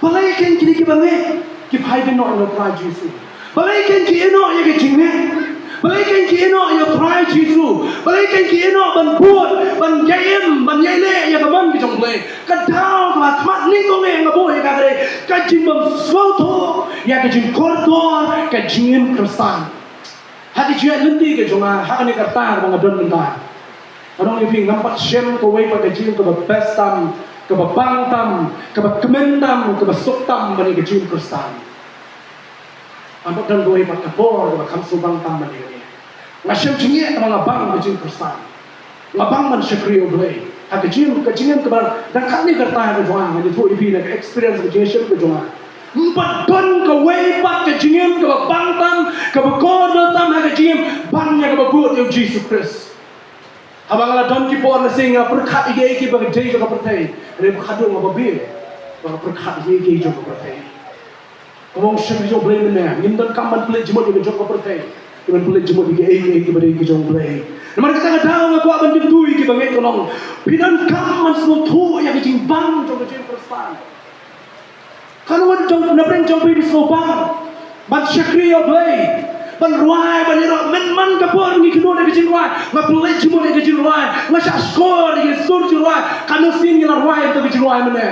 Balei kein kine kiba ngeit ki phai dien noh na U Trai Jisu? Balei kein ki ïehnoh ïa ka jingngeit? Balei kein ki ïehnoh ïa U Trai Jisu? Balei kein ki ïehnoh ban bud, ban ïai im, ban ïai leh ïa ka mon ka jong U Blei? Ka daw kaba khmat nyngkong eh nga buh ïa ka ka dei ka jingbym sngewthuh ïa ka jingkordor ka jingim Khristan. Ha ka jingïaid lynti ka jong nga ha kane ka rta kaba nga don mynta, ngan ong ïa phi, ngam pat shem kawei pat ka jingim kaba best tam, kaba bang tam, kaba kmen tam, kaba suk tam ban ïa ka jingim Khristan. Ngam pat don kawei pat ka por kaba kham sngewbang tam ban ïa kane. Nga shem jingeh kaba nga bang ka jingim Khristan. Nga bang ban shakri ïa U Blei ha ka jingim, ka jingim kaba dang katne ka rta ka jong nga. Ngan ïathuh ïa phi na ka experience, ka jingshem ka jong nga. Ym pat don kawei pat ka jingim kaba bang tam, kaba kordor tam ha ka jingim ban ïa kaba bud ïa U Jisu Khrist. Haba nga la don ki por lashai nga pyrkhat ïa kiei kiba dei jong ka pyrthei. Hynrei ba khatduh nga ba bieit ba nga pyrkhat ïa kiei kiei jong ka pyrthei. Ka long shakri jong U Blei mynne, ngim donkam ban pynleit jingmut ïa ka jong ka pyrthei, ban pynleit jingmut ïa kiei kiei kiba dei ki jong U Blei. Namar kata ka daw nga kwah ban kyntu ïa kiba ngeit, ka long, phi donkam ban sngewthuh ïa ka jingbang jong ka jingim Khristan. Katno ngut jong, na pdeng jong phi ba sngewbang ban shakri ïa U Blei, ban rwai, ban ïaroh? Mynta man ka por ngi kynnoh ïa ka jingrwai, nga pynleit jingmut ïa ka jingrwai, nga shah shkor ïa ka sur jingrwai. Katno sien ngi la rwai ïa ka jingrwai mynne?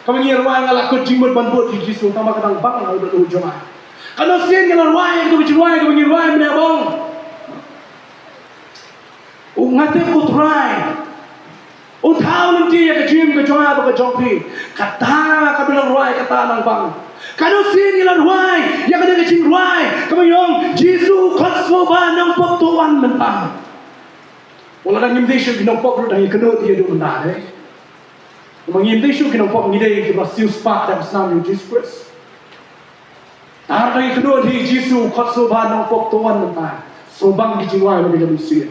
Kaba ngi rwai, nga la kut jingmut ban bud ïa U Jisu, tangba ka dang bang ha u dohnud jong nga. Katno sien ngi la rwai ïa ka jingrwai kaba ngi rwai mynne, bang? U, nga tip U Trai u thaw lynti ïa ka jingim ka jong nga bad ka jong phi. Kata kaba nang rwai, kata nang bang. Katno sien ngi la rwai ïa kane ka jingrwai kaba ngi ong, Jisu, khot sngewbha, nongpop to wan mynta. Wat la dang ngim dei shuh ki nongpop ruh, dang ïakynduh ïa u mynta, eh. Namar ngim dei shuh ki nongpop, ngi dei kiba siewspah da ka snam jong U Jisu Khrist. Tang dang ïakynduh ïa U Jisu, khot sngewbha, nongpop to wan mynta. Sngewbang ki jingrwai ba ngi la mynsiem.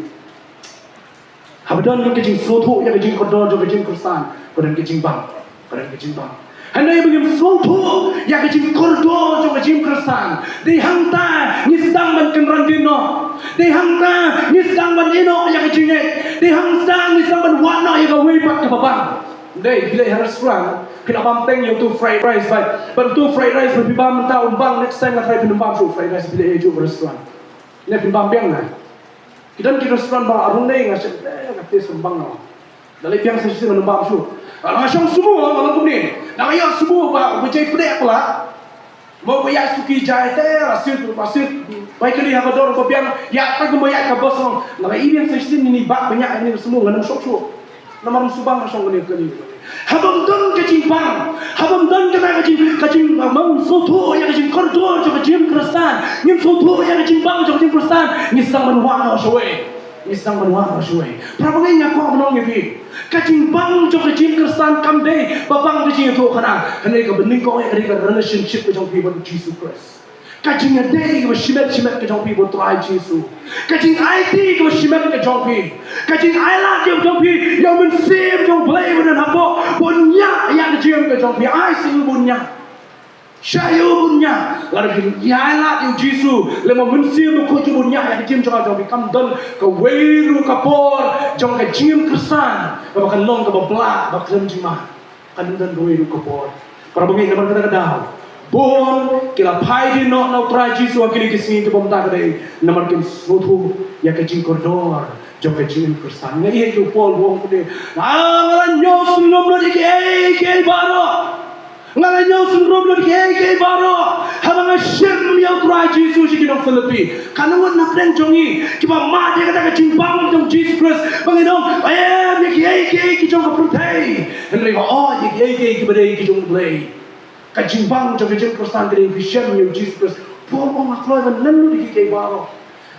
Haba don ka jingsngewthuh ïa ka jingkordor jong ka jingim Khristan, ka don ka jingbang, ka don ka jingbang. Hynrei ba ngim sngewthuh ïa ka jingkordor jong ka jingim Khristan, dei hangta ngi sdang ban kynran dien noh. Dei hangta ngi sdang ban ïehnoh ïa ka jingngeit. Dei hangta ngi sdang ban wad noh ïa kawei pat kaba bang. Dei, phi leit ha restaurant, phi la bam teng ïa uto u fried rice, bad, bad uto u fried rice ba phi bam mynta um bang, next time nga tharai phin ym bam shuh u fried rice, phi leit ïa uto u restaurant. Ne phin bam biang na? Ki don ki restaurant ba rung dei, nga shem, eh, nga taste ym bang na. Da leit biang sa shisien ngan ym bam shuh. Nga shong sumo, nga long kumne. Nga ïoh sumo ba, ba jai pdeng pla. Mo ba ïaid suki jai te, la siat, la siat. Bai kali ha ka dor ba biang, ïaid ta kumba ïaid ka bos long. Nga ïa biang sa shisien, ini ba ba ïaid ini sumo, ngan ym shong shuh. Namar ym sngewbang ka shong kane kane. Haba ym don ka jingbang, haba ym don kata ka jing, ka jing, ah, ym sngewthuh ïa ka jingkordor jong ka jingim Khristan, ngim sngewthuh ïa ka jingbang jong ka jingim Khristan, ngi sdang ban wad noh shawei. Ngi sdang ban wad noh shawei. Para bangeit, nga kwah ban ong ïa phi, ka jingbang jong ka jingim Khristan kam dei ba bang ka jingïathuhkhana. Hynrei kaba nyngkong eh ka dei ka relationship ka jong phi bad U Jisu Khrist. Ka jingïadei kaba shimet shimet ka jong phi bad U Trai Jisu. Ka jingaiti kaba shimet ka jong phi. Ka jingailad ka jong phi ïa U Mynsiem jong U Blei uba don hapoh, ban ñiah ïa ka jingim ka jong phi. Ai sa ïa u ban ñiah. Shah ïa u ban ñiah. Lada phi ailad ïa U Jisu, lem U Mynsiem Bakhuid jong u ban ñiah ïa ka jingim jong ka jong phi, kam don kawei ruh ka por jong ka jingim Khristan kaba kan long kaba blah, ba khlem jingma. Kan don kawei ruh ka por. Para bangeit, namar kata ka daw, Bun ki la phai dien noh na u Trai Jisu ha kine ki sngi kiba mynta ka dei, namar kin sngewthuh ïa ka jingkordor jong ka jingim Khristan. Nga ïohi ïa u Paul u ong kumne, "Ah, nga la ñiew syndon lut ïa kiei kiei baroh. Nga la ñiew syndon lut ïa kiei kiei baroh haba nga shim ïa u Trai Jisu." Sha ki nong Philippi, ka nang wad na pdeng jong ngi kiba mad ïa kata ka jingbang jong Jisu Khrist, ba ngin ong, "Em, ïa kiei kiei ki jong ka pyrthei, hynrei hooid ïa kiei kiei kiba dei ki jong U Blei." Ka jingbang jong ka jingim Khristan ka dei ba phi shem ïa u Jisu Khrist. Paul u ong, nga kloi ban len lut ïa kiei kiei baroh.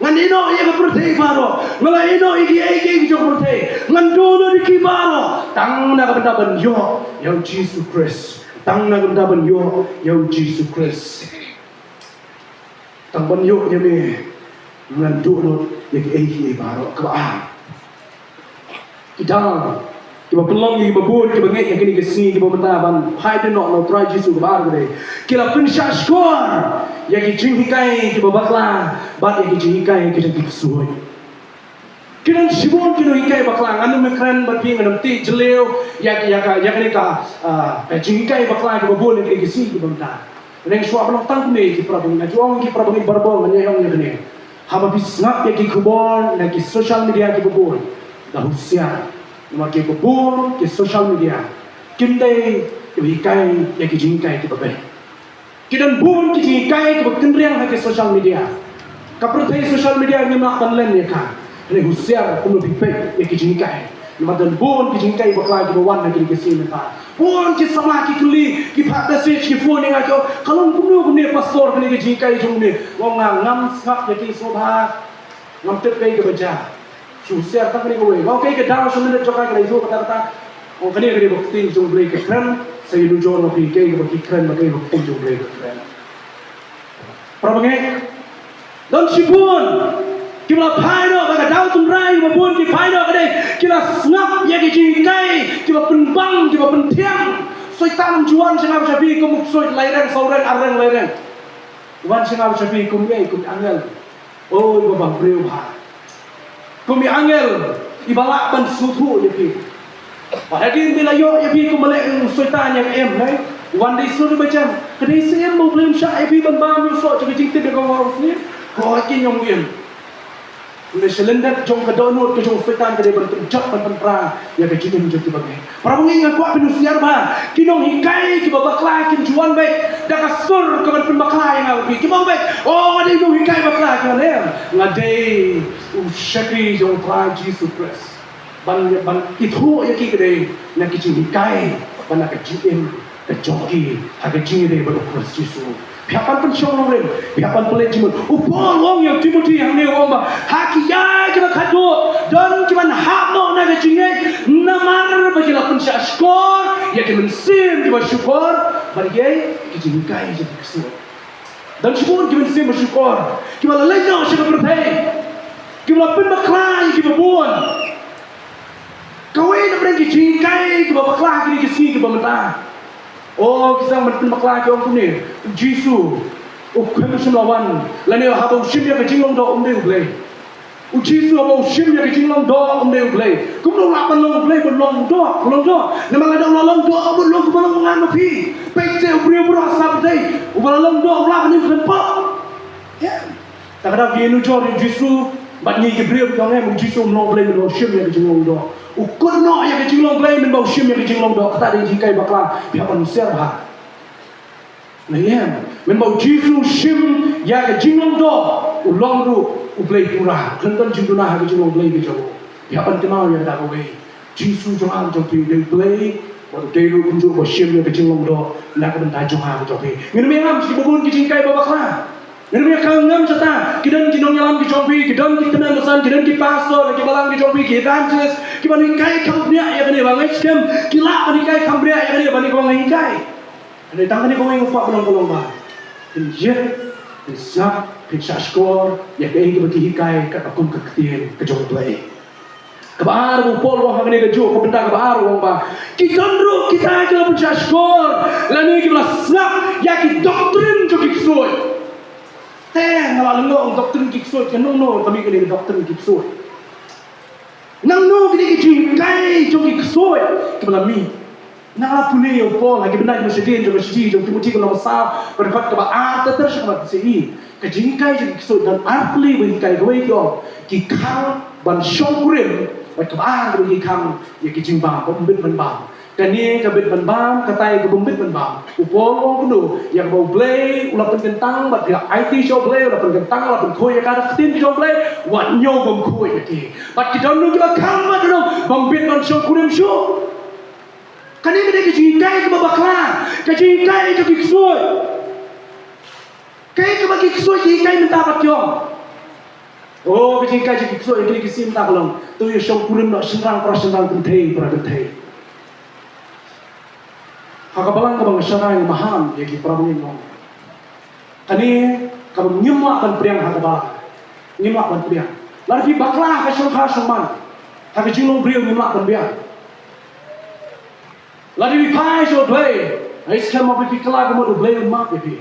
Ngan ïehnoh ïa ka pyrthei baroh. Nga la ïehnoh ïa kiei kiei ki jong ka pyrthei. Ngan duh lut ïa ki baroh tang na ka bynta ban ïoh ïa u Jisu Khrist. Tang na ka bynta ban ïoh ïa u Jisu Khrist. Tang ban ïoh ïa me, ngan duh lut ïa kiei kiei baroh. Kaba ar, ki daw kiba pynlong ïa kiba bun kiba ngeit ha kine ki sngi kiba mynta ban phai dien noh na u Trai Jisu. Kaba ar ka dei, ki la pynshah shkor ïa ki jinghikai kiba bakla bad ïa ki jinghikai ki jong ki ksuid. Ki don shibun ki nonghikai bakla. Ngan ym kren bad phi, ngan ym tih jylliew ïa, ïa ka, ïa kane ka, ah, ka jinghikai bakla kiba bun ha kine ki sngi kiba mynta. Hynrei shuwa ban ong tang kumne, ki para bangeit, nga ju ong ki para bangeit baroh, ngan ïa ong ïa kane. Haba phi sngap ïa ki khubor na ki social media kiba bun, da husiar. Namar kiba bun ki social media kim dei kiba hikai ïa ki jinghikai kiba beit. Ki don bun ki jinghikai kiba kynriang ha ki social media. Ka pyrthei social media ngim lah ban len ïa ka. Hynrei husiar kumno phi peit ïa ki jinghikai. Namar don bun ki jinghikai bakla kiba wan ha kine ki sngi mynta. Bun ki samla ki kylli, ki phah message, ki phone ïa nga, ki ong, ka long kumno kumne pastor kane ka jinghikai jong une. Nga ong, nga ngam sngap ïa ki sngewbha. Ngam tip kaei kaba jia. Shu husiar tang kane kawei. Nga ong kaei ka daw sha minit jong ka ka dei shuh kata kata. Ong kane ka dei ba ka ktien jong U Blei ka kren. Sa ïanujor ma phi kaei kaba ki kren bad kaei ba ka ktien jong U Blei ka kren. Para bangeit, don shibun kiba la phai noh, ba ka daw tynrai ba bun ki phai noh ka dei ki la sngap ïa ki jinghikai kiba pynbang, kiba pynthiang. Soitan u wan sha nga bad sha phi kum u ksuid, lai reng, saw reng, ar reng, lai reng. U wan sha nga bad sha phi kum ei, kum angel. Oi baba briew ha. Kum i angel iba lah ban sngewthuh ïa phi. Bad hadien ba la ïoh ïa phi kum ba leh u Soitan ïa ka im, ne? Wan dei sur ba jam. Ka dei sa im ba U Blei um shah ïa phi ban bam ïa u soh jong ka jingtip ïa ka Wah U Snier. Ko ki ñiong im. Ynda sha lyndet jong ka dohnud ka jong u Soitan ka dei ban pynjot ban pynpra ïa ka jingim jong kiba ngeit. Para bangeit, nga kwah phin husiar bha. Ki nonghikai kiba bakla kim ju wan beit da ka sur kaban pynbakla ïa nga bad phi. Kim ong beit, oh, nga dei nonghikai bakla, ki ong, em, nga dei u shakri jong u Trai Jisu Khrist. Ban, ban ithuh ïa ki ka dei na ki jinghikai, ban na ka jingim ka jong ki ha ka jingïadei bad u Khrist Jisu. Phi hap ban pynshong nongrim, phi hap ban pynleit jingmut. U Paul u ong ïa u Timothi hangne, u ong ba ha kiei kiba khatduh don kiban hap noh na ka jingngeit, namar ba ki la pynshah shkor ïa ki mynsiem kiba shukor bad ïa ki jinghikai jong ki ksuid. Don shibun ki mynsiem ba shukor kiba la leit noh sha ka pyrthei, kiba la pynbakla ïa kiba bun. Kawei na pdeng ki jinghikai kiba bakla ha kine ki sngi kiba mynta. O, ki sdang ban pynbakla, ki ong kumne, u Jisu u khlem shym la wan, lane haba u shim ïa ka jinglong doh um dei U Blei. U Jisu haba u shim ïa ka jinglong doh um dei U Blei. Kumno u lah ban long U Blei, ban long doh, ban long doh? Namar lada u la long doh, u long kumba long nga ma phi. Peit seh u briew baroh ha sap dei, uba la long doh u lah ban ïeng khlem pop. Ïa. Te ka daw ki ïanujor ïa u Jisu bad ngi ki briew, ki ong, em, u Jisu um long Blei mynba u shim ïa ka jinglong doh. U kut noh ïa ka jinglong Blei mynba u shim ïa ka jinglong doh. Kata dei jinghikai bakla, phi hap ban husiar bha. Ngi ïa, mynba u Jisu u shim ïa ka jinglong doh, u long ruh u Blei pura. Khlem don jingduna ha ka jinglong Blei ka jong u. Phi hap ban kynmaw ïa kata kawei. Jisu jong nga jong phi u dei U Blei, bad u dei ruh kumjuh uba shim ïa ka jinglong doh na ka bynta jong nga jong phi. Ngin ym ïa ngam sha kiba bun ki jinghikai ba bakla. Ngin ym ïa ngam shata. Ki don ki nongïalam ki jong phi, ki don ki kynhun basan, ki don ki pastor, ki balang ki jong phi, ki evangelist, kiban hikai kham bniah ïa kane ba nga ngeit skhem ki lah ban hikai kham bniah ïa kane ba nga hikai. Hynrei tang kane kawei nga kwah ban ong, ka long ba phin ïeit, phin sngap, phin shah shkor ïa kaei kaba ki hikai katba kum ka ktien ka jong U Blei. Kaba ar, u Paul u ong ha kane kajuh ka bynta kaba ar, u ong ba ki don ruh kita kiba la pynshah shkor lane kiba la sngap ïa ki doktrin jong ki ksuid. Te nga la lyngngoh ong doktrin ki ksuid, ka nongno ka mih kane ka doktrin ki ksuid? Nangno kine ki jinghikai jong ki ksuid kiba la mih? Nang la pule ïa u Paul ha ki bynta jong ka shithi, jong ka shithi jong u Timothi ka lynnong ba saw, ka dkhot kaba ar ter ter sha kaba shisha. Ka jinghikai jong ki ksuid, don ar tylli ba hikai, kawei ki ong ki khang ban shongkurim, bad kaba ar kaba ki khang ïa ki jingbam, ba ym bit ban bam. Kane ka bit ban bam, katai kaba ym bit ban bam. U Paul u ong kumno, ïa kaba U Blei u la pynkyntang, bad ki la aiti sha U Blei, u la pynkyntang, u la pynkhuid ïa ka da ka ktien jong U Blei, wat ñiew bymkhuid ïa ki. Bad ki don ruh kiba khang bad ki don bym bit ban shongkurim shuh. Kane ka dei ka jinghikai kaba bakla, ka jinghikai jong ki ksuid. Kaei kaba ki ksuid ki hikai mynta bad ki ong, oh, ka jinghikai jong ki ksuid, ïa kine ki sien mynta ka long, to ïa shongkurim noh shynrang para shynrang, kynthei para kynthei. Ha ka balang kaba nga shna nga maham ïa ki para bangeit, nga ong, kane kaba ngim lah ban pdiang ha ka balang. Ngim lah ban pdiang. Lada phi bakla ha ka shongkha shongman, ha ka jinglong briew, ngim lah ban biang. Lada phi phai sha U Blei, ai skhem ma phi, phi kylla ka mut U Blei un map ïa phi.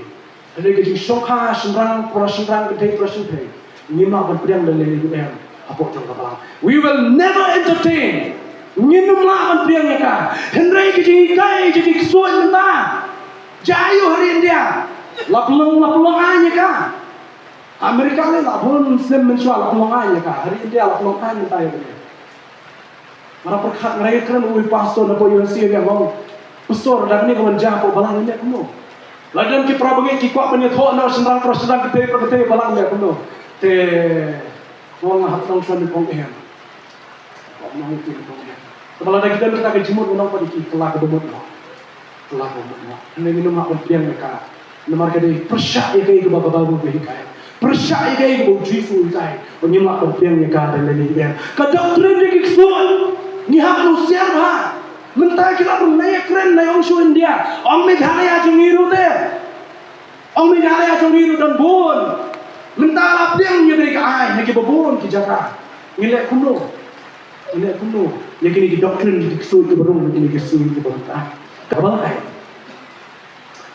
Hynrei ka jingshongkha shynrang para shynrang, kynthei para kynthei, ngim lah ban pdiang lane lane ruh em hapoh jong ka balang. We will never entertain. Ngin ym lah ban pdiang ïa ka. Hynrei ka jinghikai jong ki ksuid mynta, jia aiu ha ri India, la pynlong, la pynlong aiñ ïa ka. America lei la bun snem mynshuwa la pynlong aiñ ïa ka. Ha ri India la pynlong aiñ mynta ïa kane. Nga la pyrkhat, nga la ïakren uwei u pastor na U S A, nga ong, pastor, da kane ka ban jia hapoh balang, ne kumno? La don ki para bangeit ki kwah ban ïathoh noh shynrang para shynrang, kynthei para kynthei ha balang, ne kumno? Te nga ong, nga hap nang shuwa nyngkong em. Nga hap nang shuwa nyngkong em. Te lada ki don kita ki jingmut, nga ong pat ïa ki, kylla kaba mut noh. Kylla kaba mut noh. Hynrei ngin ym lah ban pdiang ïa ka. Namar ka dei pyrshah ïa kaei kaba ka Baibl ka hikai. Pyrshah ïa kaei kaba U Jisu u hikai. Ngim lah ban pdiang ïa ka da lane lane. Ka doctrine jong ki ksuid, ngi hap ban husiar bha. Mynta ki la pynlong ïakren na ïong sha India. Ong Meghalaya jong ngi ruh te. Ong Meghalaya jong ngi ruh don bun. Mynta la pdiang ïa kane ka aiñ ha kiba bun ki jaka. Ngi leh kumno? Ngi leh kumno ïa kine ki doctrine ki ksuid kiba rung, kine ki ksuid kiba mynta? Kaba lai,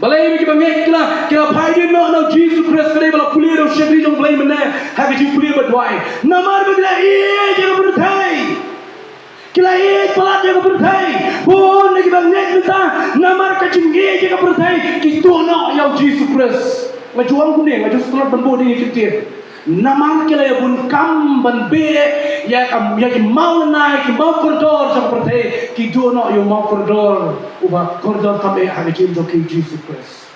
balei ba kiba ngeit ki la, ki la phai dien noh na U Jisu Khrist, ka dei ba la pule da u shakri jong U Blei mynne ha ka jingpule ba duwai? Namar ba ki la ïeit ïa ka pyrthei. Ki la ïeit palat ïa ka pyrthei. Bun na kiba ngeit mynta, namar ka jingïeit ïa ka pyrthei, ki tuh noh ïa U Jisu Khrist. Nga ju ong kumne, nga ju sngewthuh ban buh ïa ki ktien. Namar ki la ïa bun kam ban beh ïa ka, ïa ki mawlynnai, ki mawkordor jong ka pyrthei, ki duh noh ïa u mawkordor uba kordor tam eh ha ka jingim jong ki, U Jisu Khrist.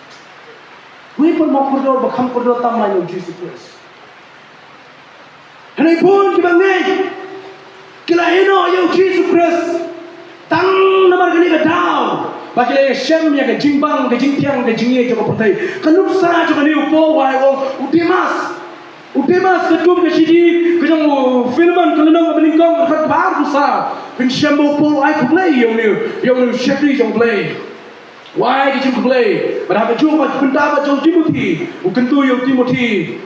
Wei pat mawkordor ba kham kordor tam lane U Jisu Khrist. Hynrei bun kiba ngeit ki la ïeh noh ïa U Jisu Khrist tang namar kane ka daw ba ki la ïashem ïa ka jingbang, ka jingthiang, ka jingïeit jong ka pyrthei. Ka nuksa jong kane u Paul, wei u ong, u Demas. U Demas, katkum ka shithi ka jong u Philemon, ka lynnong kaba nyngkong, ka dkhot ba arphew saw, pynshem ba u Paul u ai khublei ïa une, ïa une u shakri jong U Blei. U ai ka jingkhublei. Bad ha kajuh ka bynta bad jong u Timothi, u kyntu ïa u Timothi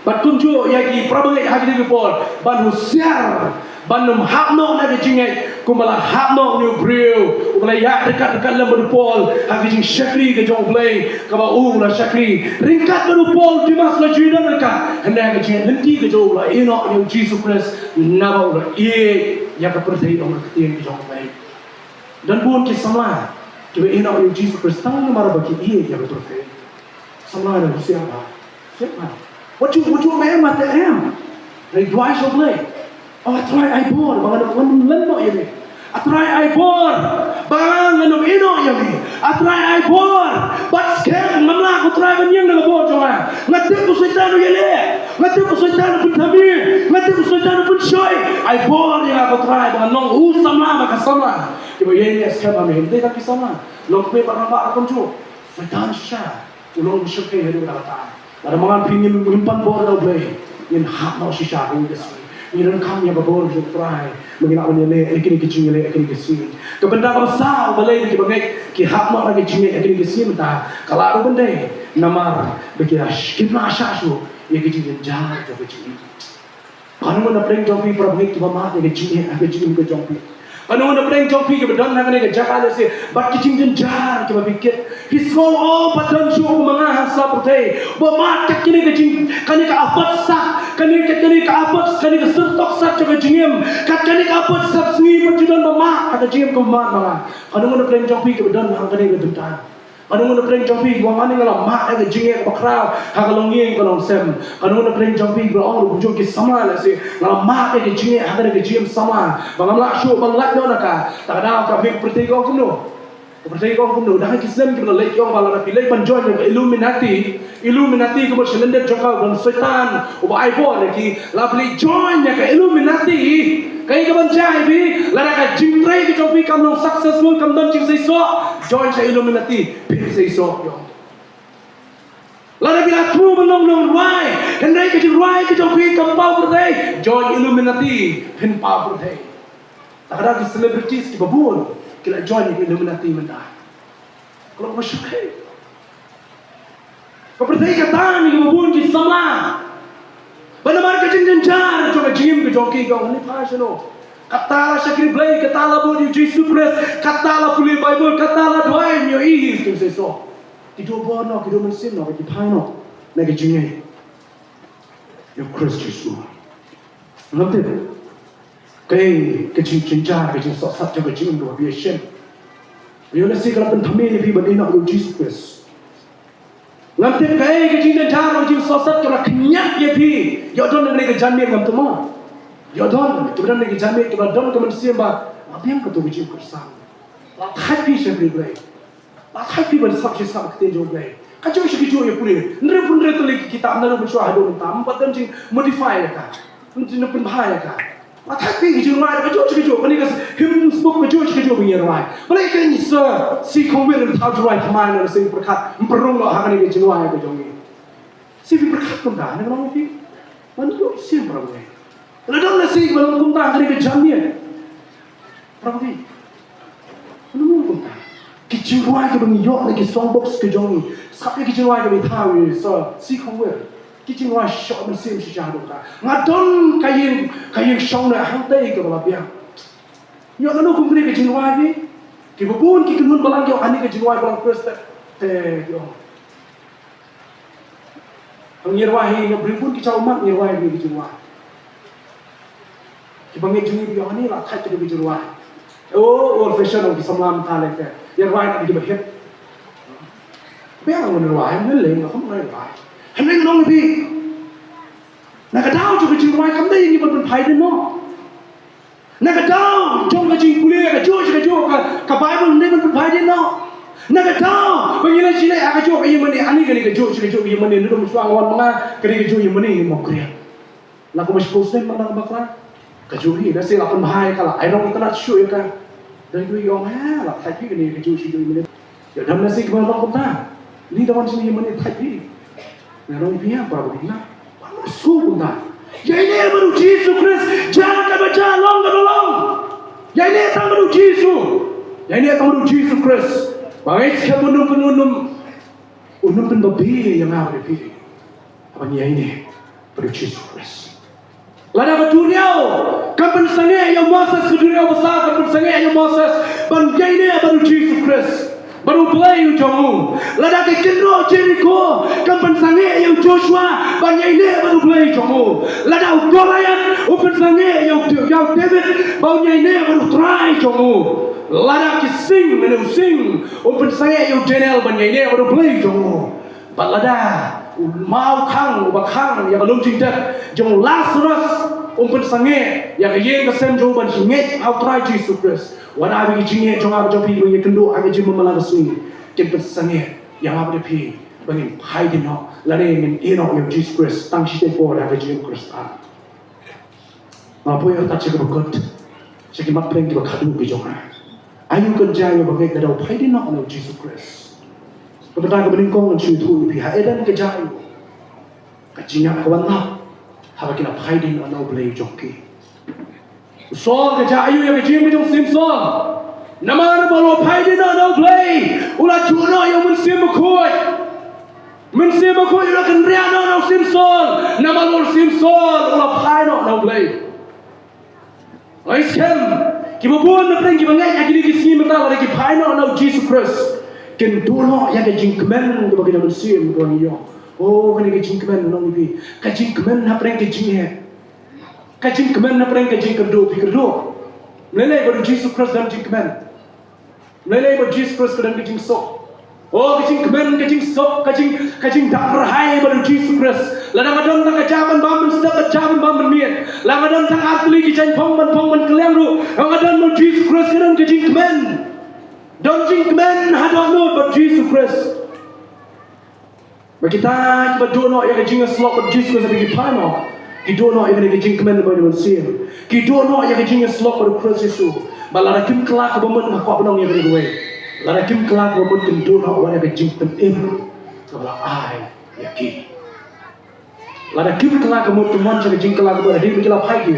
bad kumjuh ïa ki para bangeit ha kine ki por ban husiar ban ym hap noh na ka jingngeit kumba la hap noh une u briew uba la ïaid ryngkat ryngkat lem bad u Paul ha ka jingshakri ka jong U Blei, kaba u la shakri ryngkat bad u Paul. Demas la ju ïadon ryngkat, hynrei ha ka jingïaid lynti ka jong u la ïeh noh ïa U Jisu Khrist, naba u la ïeit ïa ka pyrthei, ong ka ktien ka jong U Blei. Don bun ki samla kiba ïeh noh ïa U Jisu Khrist tang namar ba ki ïeit ïa ka pyrthei. Samla, dei husiar bha. Husiar bha. Wat ju, wat ju ong em, wat ju ong em. Dei duwai sha U Blei. O A Trai, ai bor ba ngan ym, ngan ym lyngngoh ïa me. A Trai, ai bor ba ngan ym ïeh noh ïa me. A Trai, ai bor ba skhem ngam lah, ko Trai, ban ïeng da ka bor jong nga. Nga tip u Soitan u ïaleh. Nga tip u Soitan u pynthame. Nga tip u Soitan u pynshoi. Ai bor ïa nga, ko Trai, ba ngan long u samla bad ka samla kiba ïeng ïa skhem ha me. Ym dei tang ki samla, long kmie bad rangbah ruh kumjuh. Soitan shisha u long u shyrkhei haduh katta. Lada ma nga phi ngim, ngim pan bor da U Blei, ngin hap noh shisha ha kane ka sngi. Ngin donkam ïa ka bor jong U Trai ba ngin lah ban ïaleh ïa kine ki jingïaleh ha kine ki sngi. Ka bynta kaba saw balei ba kiba ngeit ki hap noh na ka jingngeit ha kine ki sngi mynta, ka lah ruh ban dei namar ba ki la sh-, kim lah shah shuh ïa ka jingjynjar jong ka jingim. Kano kano na pdeng jong phi para bangeit kiba mad ïa ka jingeh ha ka jingim ka jong phi? Kano kano na pdeng jong phi kiba don ha kane ka jaka lehse bad ki jingjynjar kiba phi kit? Phi sngew, o, pat don shuh kum ma nga ha sla pyrthei ba mad kat kane ka jing, kane ka apat sat, kane ka, kane ka apat, kane ka syrtok sat jong ka jingim, kat kane ka apat sat sngi pat ju don ba mad. Ka jingim ka mat ma nga. Kano kano na pdeng jong phi kaba don ha kane ka bynta? Kano kano na pdeng jong phi kaba ong, nga la mad ïa ka jingeh kaba khraw ha ka longïing ka longsem? Kano kano na pdeng jong phi kaba ong, ruh kumjuh ki samla lehse, nga la mad ïa ka jingeh ha kane ka jingim samla ba ngam lah shuh ban lait noh na ka? Ta ka daw ka pyrthei ka ong kumno? Ka pyrthei ka ong kumno? Dang ki snem kiba la leit ki ong ba lada phi leit ban join ïa ka Illuminati, Illuminati ka mut sha lyndet jong ka, u don Soitan uba ai bor ïa ki. Lada phi leit join ïa ka Illuminati, kaei kaban jia ïa phi? Lada ka jingtrei ka jong phi kam long successful, kam don jingseisoh, join sha Illuminati, phin seisoh ïa. Lada phi la thmu ban long nongrwai, hynrei ka jingrwai ka jong phi kam paw pyrthei, join Illuminati, phin paw pyrthei. Ta ka daw ki celebrities kiba bun ki la join ïa ka Illuminati mynta. Ka long kaba shyrkhei. Ka pyrthei ka tan ïa kiba bun ki samla. Ba namar ka jingjynjar jong ka jingim ka jong ki, ka ong, ni phai shano? Kata la shakri Blei, kata la bud ïa u Jisu Khrist, kata la pule Baibl, kata la duwai, ym ïohi hi ki jingseisoh. Ki duh bor noh, ki duh mynsiem noh, ki phai noh na ka jingngeit ïa u Khrist Jisu. Ngam tip kaei ka jingjynjar, ka jingsohsat jong ka jingim kaba phi ïashem. Ïoh lehse ka la pynthame ïa phi ban ïehnoh ïa u Jisu Khrist. Ngam tip kaei ka jingjynjar, ka jingsohsat kaba la khñiat ïa phi. Ïoh don na kane ka janmiet, ngam tip mo. Ïoh don, kiba don na kane ka janmiet kiba la don ka mynsiem ba nga biang kato ka jingkyrsan. La thait phi sha Blei. La thait phi ban sngap shi sngap ka ktien jong U Blei. Kajuh shi kajuh ïa pule. Hynriew hynriew tylli ki kitab naduh mynshuwa haduh mynta. Ym pat don jingmodify ïa ka. Ym don jingpynbha ïa ka. La thait phi ka jingrwai kajuh shi kajuh. Kane ka hymn book kajuh shi kajuh ba ngi rwai. Balei ka ngi sa si khongwir, ym thaw jingrwai thymmai na sing pyrkhat. Ym pynrung noh ha kane ka jingrwai ka jong ngi. Sa phi pyrkhat kumta, ne ka long phi. Ban ïoh sien para bangeit. La don lehse ba long kumta ha kane ka janmiet. Para bangeit. Mano kumta? Ki jingrwai kiba ngi ïoh na ki songbox ka jong ngi. Sngap ïa ki jingrwai kiba ngi thaw ïa sa si khongwir. Ki jingrwai shoh mynsiem shisha haduh katta. Nga don ka ïing, ka ïing shong na hangtei kaba la biang. Ïoh nano kum kane ka jingrwai phi? Kiba bun ki kynhun balang ki ong, ani ka jingrwai balang Khrist te ki ong. Ngi rwai hi, nga briew bun ki jaw ummat ngi rwai hi ki jingrwai. Kiba ngeit jong ngi ba ïoh ani la thait ki jingrwai. O, old fashion ki samla mynta lei te. Ïa rwai na kiba hit. Ba nga rwai, nga lei nga kham rwai. Hynrei nga ong ïa phi, na ka daw jong ka jingrwai kam dei ngi ban pynphai dien noh. Na ka daw jong ka jingpule kajuh shi kajuh ka, ka Baibl, ngi ban pynphai dien noh. Na ka daw ba ngi leit sha leit ha kajuh ka ïingmane, ani kane kajuh shi kajuh ka ïingmane, ngi dang shuwa nga wan ma nga kane kajuh ïingmane, ngi mawkriat. La kumba shiphew snem ma nga bakla. Kajuh hi, lehse la pynbha ïa ka, la ai nong itynnad shuh ïa ka. Dang ïohi ong, ha, la thait phi kane kajuh shi kajuh ïingmane. Ïa dang lehse kiba long kumta. Ni da wan shane ïingmane thait phi. Nga ong ïa phi, para bangeit, na. Wan shu kumta. Ïaineh bad u Jisu Khrist, jia kaba jia, long kaba long. Ïaineh tang bad u Jisu. Ïaineh tang bad u Jisu Khrist. Ba ngi skhem un ym, un ym, un ym pynbabe ïa nga bad ïa phi. Haba ngi ïaineh bad u Jisu Khrist. Lada ka duriaw kam pynsangeh ïa u Moses, ka duriaw basaw kam pynsangeh ïa u Moses ban ïaineh bad u Jisu Khrist, bad U Blei u jong u. Lada ka kynroh Jeriko kam pynsangeh ïa u Joshua ban ïaineh bad U Blei u jong u. Lada u Goliath u pynsangeh ïa u, ïa u David ban ïaineh bad U Trai u jong u. Lada ki sing, lane u sing u pynsangeh ïa u Daniel ban ïaineh bad U Blei u jong u. Bad lada u maw khang, uba khang ïa ka lum jingdep jong u Lasarus, um pynsangeh ïa ka ïing ka sem jong u ban ngeit ha U Trai Jisu Khrist, wat la ki jingeh jong nga bad jong phi ba ngi kynduh ha ka jingmala ka sngi kin pynsangeh ïa nga bad ïa phi ba ngin phai dien noh lane ngin ïehnoh ïa U Jisu Khrist tang shiteng por ha ka jingim Khristan. Nga poi artat sha kaba kut, sha ki mat pdeng kiba khadduh ki jong nga. Aïu kan jia ïa uba ngeit lada u phai dien noh na U Jisu Khrist? Kaba dang kaba nyngkong ngan shu ïathuh ïa phi, ha Eden ka jia aïu? Ka jingïap ka wan noh haba ki la phai dien noh na U Blei u jong ki. U Saul ka jia aïu ïa ka jingim jong u Samson? Namar ba u la phai dien noh na U Blei, u la juh noh ïa u Mynsiem Bakhuid. Mynsiem Bakhuid u la kynriah noh na u Samson, namar u Samson u la phai noh na U Blei. Nga ngeit skhem kiba bun na pdeng kiba ngeit ha kine ki sngi mynta, lada ki phai noh na U Jisu Khrist, kin duh noh ïa ka jingkmen kaba ki da mynsiem kaba ngi ïoh. Oh, kane ka jingkmen, nong ïa phi. Ka jingkmen na pdeng ka jingeh. Ka jingkmen na pdeng ka jingkyrduh, phi kyrduh. Mlei lei ba u Jisu Khrist don jingkmen. Mlei lei ba u Jisu Khrist ka don ka jingsuk. Oh, ka jingkmen, ka jingsuk, ka jing, ka jingdap rhai ba u Jisu Khrist. Lada nga don tang ka jaka ban bam ban step, ka jaka ban bam ban miet. Lada nga don tang artylli ki jaiñphong ban phong ban kylliang ruh. Lada nga don ba u Jisu Khrist ka don ka jingkmen. Don jingkmen haduh nud ba u Jisu Khrist. Ba kita kiba duh noh ïa ka jingïasyllok bad u Jisu Khrist, ba ki phai noh, ki duh noh ïa ka jingkmen bad u Mynsiem. Ki duh noh ïa ka jingïasyllok bad u Khrist Jisu. Ba lada kim kylla kaba mut, nga kwah ban ong ïa kawei. Lada kim kylla kaba mut, kin duh noh wat ïa ka jingpynim kaba la ai ïa ki. Lada kim kylla kaba mut, kim wan sha ka jingkylla kaba mut, hadien ba ki la phai ki,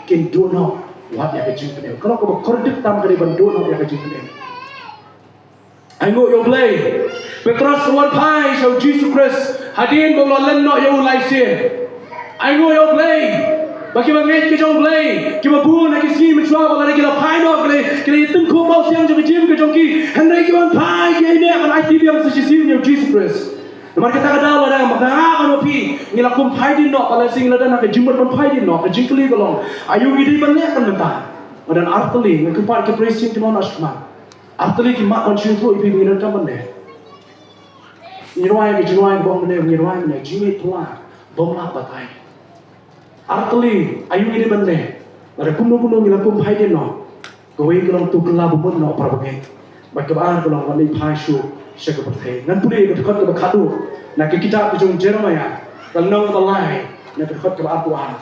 kin duh noh wat ïa ka jingpynim. Ka long kaba kordit tam ka dei ban duh noh ïa ka jingpynim. Ainguh ïa U Blei. Petros u wan phai sha u Jisu Khrist hadien ba u la len noh ïa u lai sien. Ainguh ïa U Blei. Ba kiba ngeit ki jong U Blei, kiba bun ha ki sngi mynshuwa ba lada ki la phai noh, ki la, ki la ïatyngkhuh bawsiang jong ka jingim ka jong ki. Hynrei ki wan phai ki ïaineh ban aiti biang sa shisien ïa u Jisu Khrist. Namar kata ka daw lada ma nga bad ma phi ngi la kum phai dien noh, ba lehse ngi la don ha ka jingmut ban phai dien noh, ka jingkylli ka long, aïu ngi dei ban leh kan mynta? Nga don artylli, nga kyrpad ki briew shisien ki mon na shkmat. Artylli ki map ban shu ïathuh ïa phi ba ngi donkam ban leh. Ngi rwai ka jingrwai kaba ong ban leh, ngi rwai ban leh, jingngeit phylla bym lah batai. Artylli, aïu ngi dei ban leh? Lada kumno kumno ngi la kum phai dien noh. Kawei ka long to kylla ba mut noh para bangeit. Bad kaba ar ka long ban leit phai shuh sha ka pyrthei. Ngan pule ïa ka dkhot kaba khatduh na ka kitab ka jong u Jeremaïah, ka lynnong kaba lai, na ka dkhot kaba arphew ar.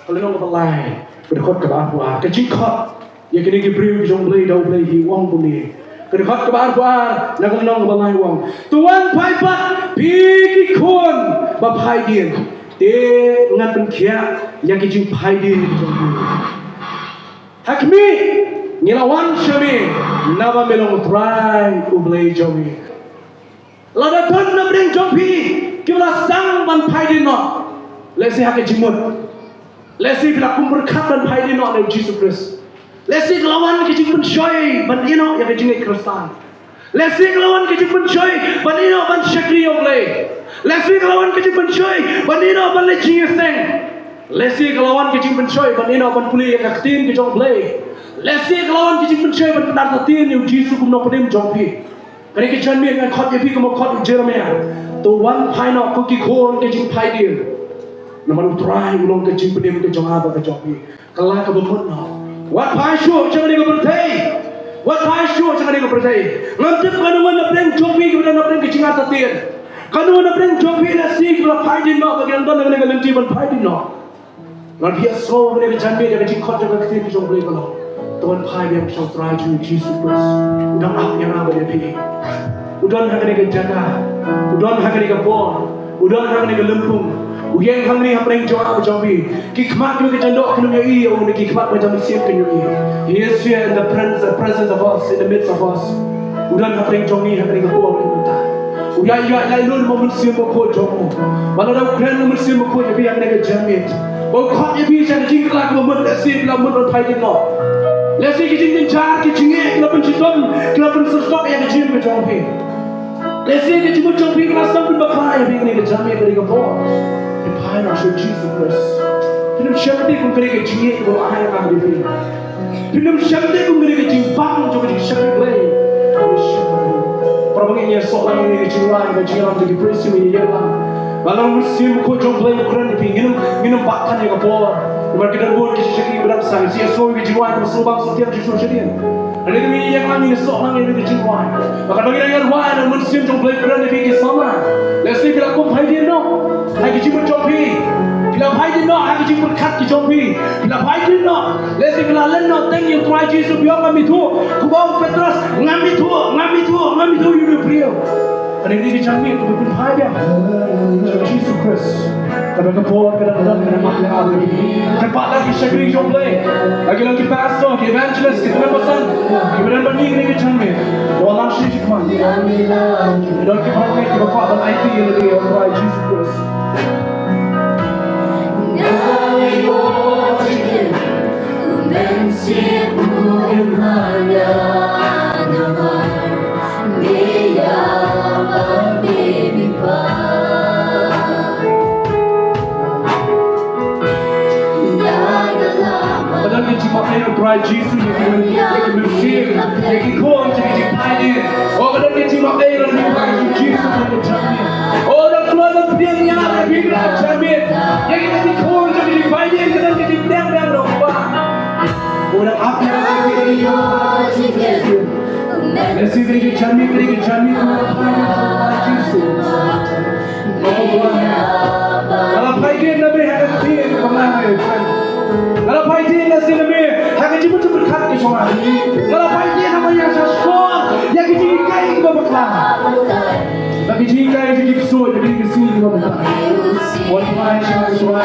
Ka lynnong kaba lai, ka dkhot kaba arphew ar. Ka jingkhot ïa kine ki briew ki jong U Blei da U Blei hi u ong kumne. Ka dkhot kaba arphew ar na ka lynnong kaba lai u ong, to wan phai pat phi ki khun ba phai dien, te ngan pynkhiah ïa ki jingphai dien ki jong phi. Ha khmih, ngi la wan sha me, naba me long U Trai U Blei jong ngi. Lada don na pdeng jong phi kiba la sdang ban phai dien noh, lehse ha ka jingmut, lehse phi la kum pyrkhat ban phai dien noh na u Jisu Khrist. Lehse ka la wan ka jingpynshoi ban ïeh noh ïa ka jingngeit Khristan. Lehse ka la wan ka jingpynshoi ban ïeh noh ban shakri ïa U Blei. Lehse ka la wan ka jingpynshoi ban ïeh noh ban leit jingïaseng. Lehse ka la wan ka jingpynshoi ban ïeh noh ban pule ïa ka ktien ka jong U Blei. Lehse ka la wan ka jingpynshoi ban pynartatien ïa u Jisu kum u nongpynim jong phi. Kane ka janmiet ngan khot ïa phi kumba khot u Jeremaïah. To wan phai noh ko ki khun ka jingphai dien. Namar U Trai u long ka jingpynim ka jong nga bad ka jong phi. Kylla kaba mut noh. Wat phai shuh sha kane ka pyrthei. Wat phai shuh sha kane ka pyrthei. Ngam tip kano na pdeng jong phi kiba don na pdeng ka jingartatien. Kano na pdeng jong phi lehse kiba la phai dien noh, ba ki dang don ha kane ka lynti ban phai dien noh. Ngan ïa sngewbha kane ka janmiet ïa ka jingkhot jong ka ktien ka jong U Blei ka long, to wan phai biang sha U Trai jong ngi Jisu Khrist. U dang ap ïa nga bad ïa phi. U don ha kane ka jaka. U don ha kane ka por. U don ha kane ka lympung. U ïeng hangne hapdeng jong nga bad jong phi. Ki khmat jong ka jandok kin ym ïohi ïa u, ne ki khmat jong ka mynsiem kin ym ïohi. He is here in the presence, presence of us, in the midst of us. U don hapdeng jong ngi ha kane ka por mynta. U ïaid ïaid laitluid ma u Mynsiem Bakhuid jong u. Ba lada u kren u Mynsiem Bakhuid ïa phi ha kane ka janmiet, ba u khot ïa phi sha ka jingkylla kaba mut, lehse phi la mut ban phai dien noh. Lehse ki jingjynjar, ki jingeh ki la pynshitom, ki la pynsyrtok ïa ka jingim ka jong phi. Lehse ka jingmut jong phi ka la sdang pynbakla ïa phi ha kane ka janmiet, ha kane ka por. Phin phai noh sha u Jisu Khrist. Phin ym shym te kum kane ka jingeh kaba u ai ïa phi. Phin ym shym te kum kane ka jingbam jong ka jingshakri Blei. Para bangeit, ngi ïasoh lang ïa ka jingrwai, ka jingïalam jong ki praise team, ngi ïalam. Ba la u Mynsiem Bakhuid jong Blei u kren ïa phi, ngin ym, ngin ym bat than ïa ka por. Namar ki don bun ki shakri ba dang sdang, ngi ïasoh ïa ka jingrwai kaba sngewbang sngewtiang shuh shuh sha dien. Hynrei ngi ïeng lang, ngi ïasoh lang ïa ka jingrwai. Ba katba ngi dang ïarwai, u Mynsiem jong Blei u kren ïa phi ki samla. Lehse phi la kum phai dien noh. Ha ki jingmut jong phi. Phi la phai dien noh ha ki jingpyrkhat ki jong phi. Phi la phai dien noh. Lehse phi la len noh teng ïa u Trai Jisu, phi ong ngam ithuh. Kumba ong u Petros, ngam ithuh, ngam ithuh, ngam ithuh ïa une u briew. Kane ka dei ka janmiet kaba phin phai biang sha u Jisu Khrist. Kaba ka por ka dang don, ka dang ap ïa nga bad ïa phi. Kyrpad ïa ki shakri jong Blei, ïa ki long ki pastor, ki evangelist, ki tymmen basan, kiba don bad ngi kane ka janmiet. Wan lang sha ngi shakhmat. Ki don ki briew kiba kwah ban aiti ïa lade ïa u Trai Jisu Khrist. Ba don ki jingmut Jisu ïa ki mynsiem, ïa ki khun jong ki jingpait. O ka don ka jingmap ei ruh na phi Jisu ka jingmap. O da kloi ban pdiang ïa phi ka jingmap. Ïa ki khun jong ki jingpait ka don ka jingpdiang ïa ruh ba. O da ap ïa ki jingmap. Lashai ka jingmap, ka jingmap Jisu. Nga la phai dien na me ha ka ktien kaba nga ïa. Nga la phai dien na sien na me ha ka jingmut jingpyrkhat ka jong nga. Nga la phai dien ha ka ïa sa shkor ïa ka jinghikai kaba bakla. Ba ka jinghikai jong ki ksuid, ba ka jinghikai kaba bakla. Wan phai sha ka jong nga.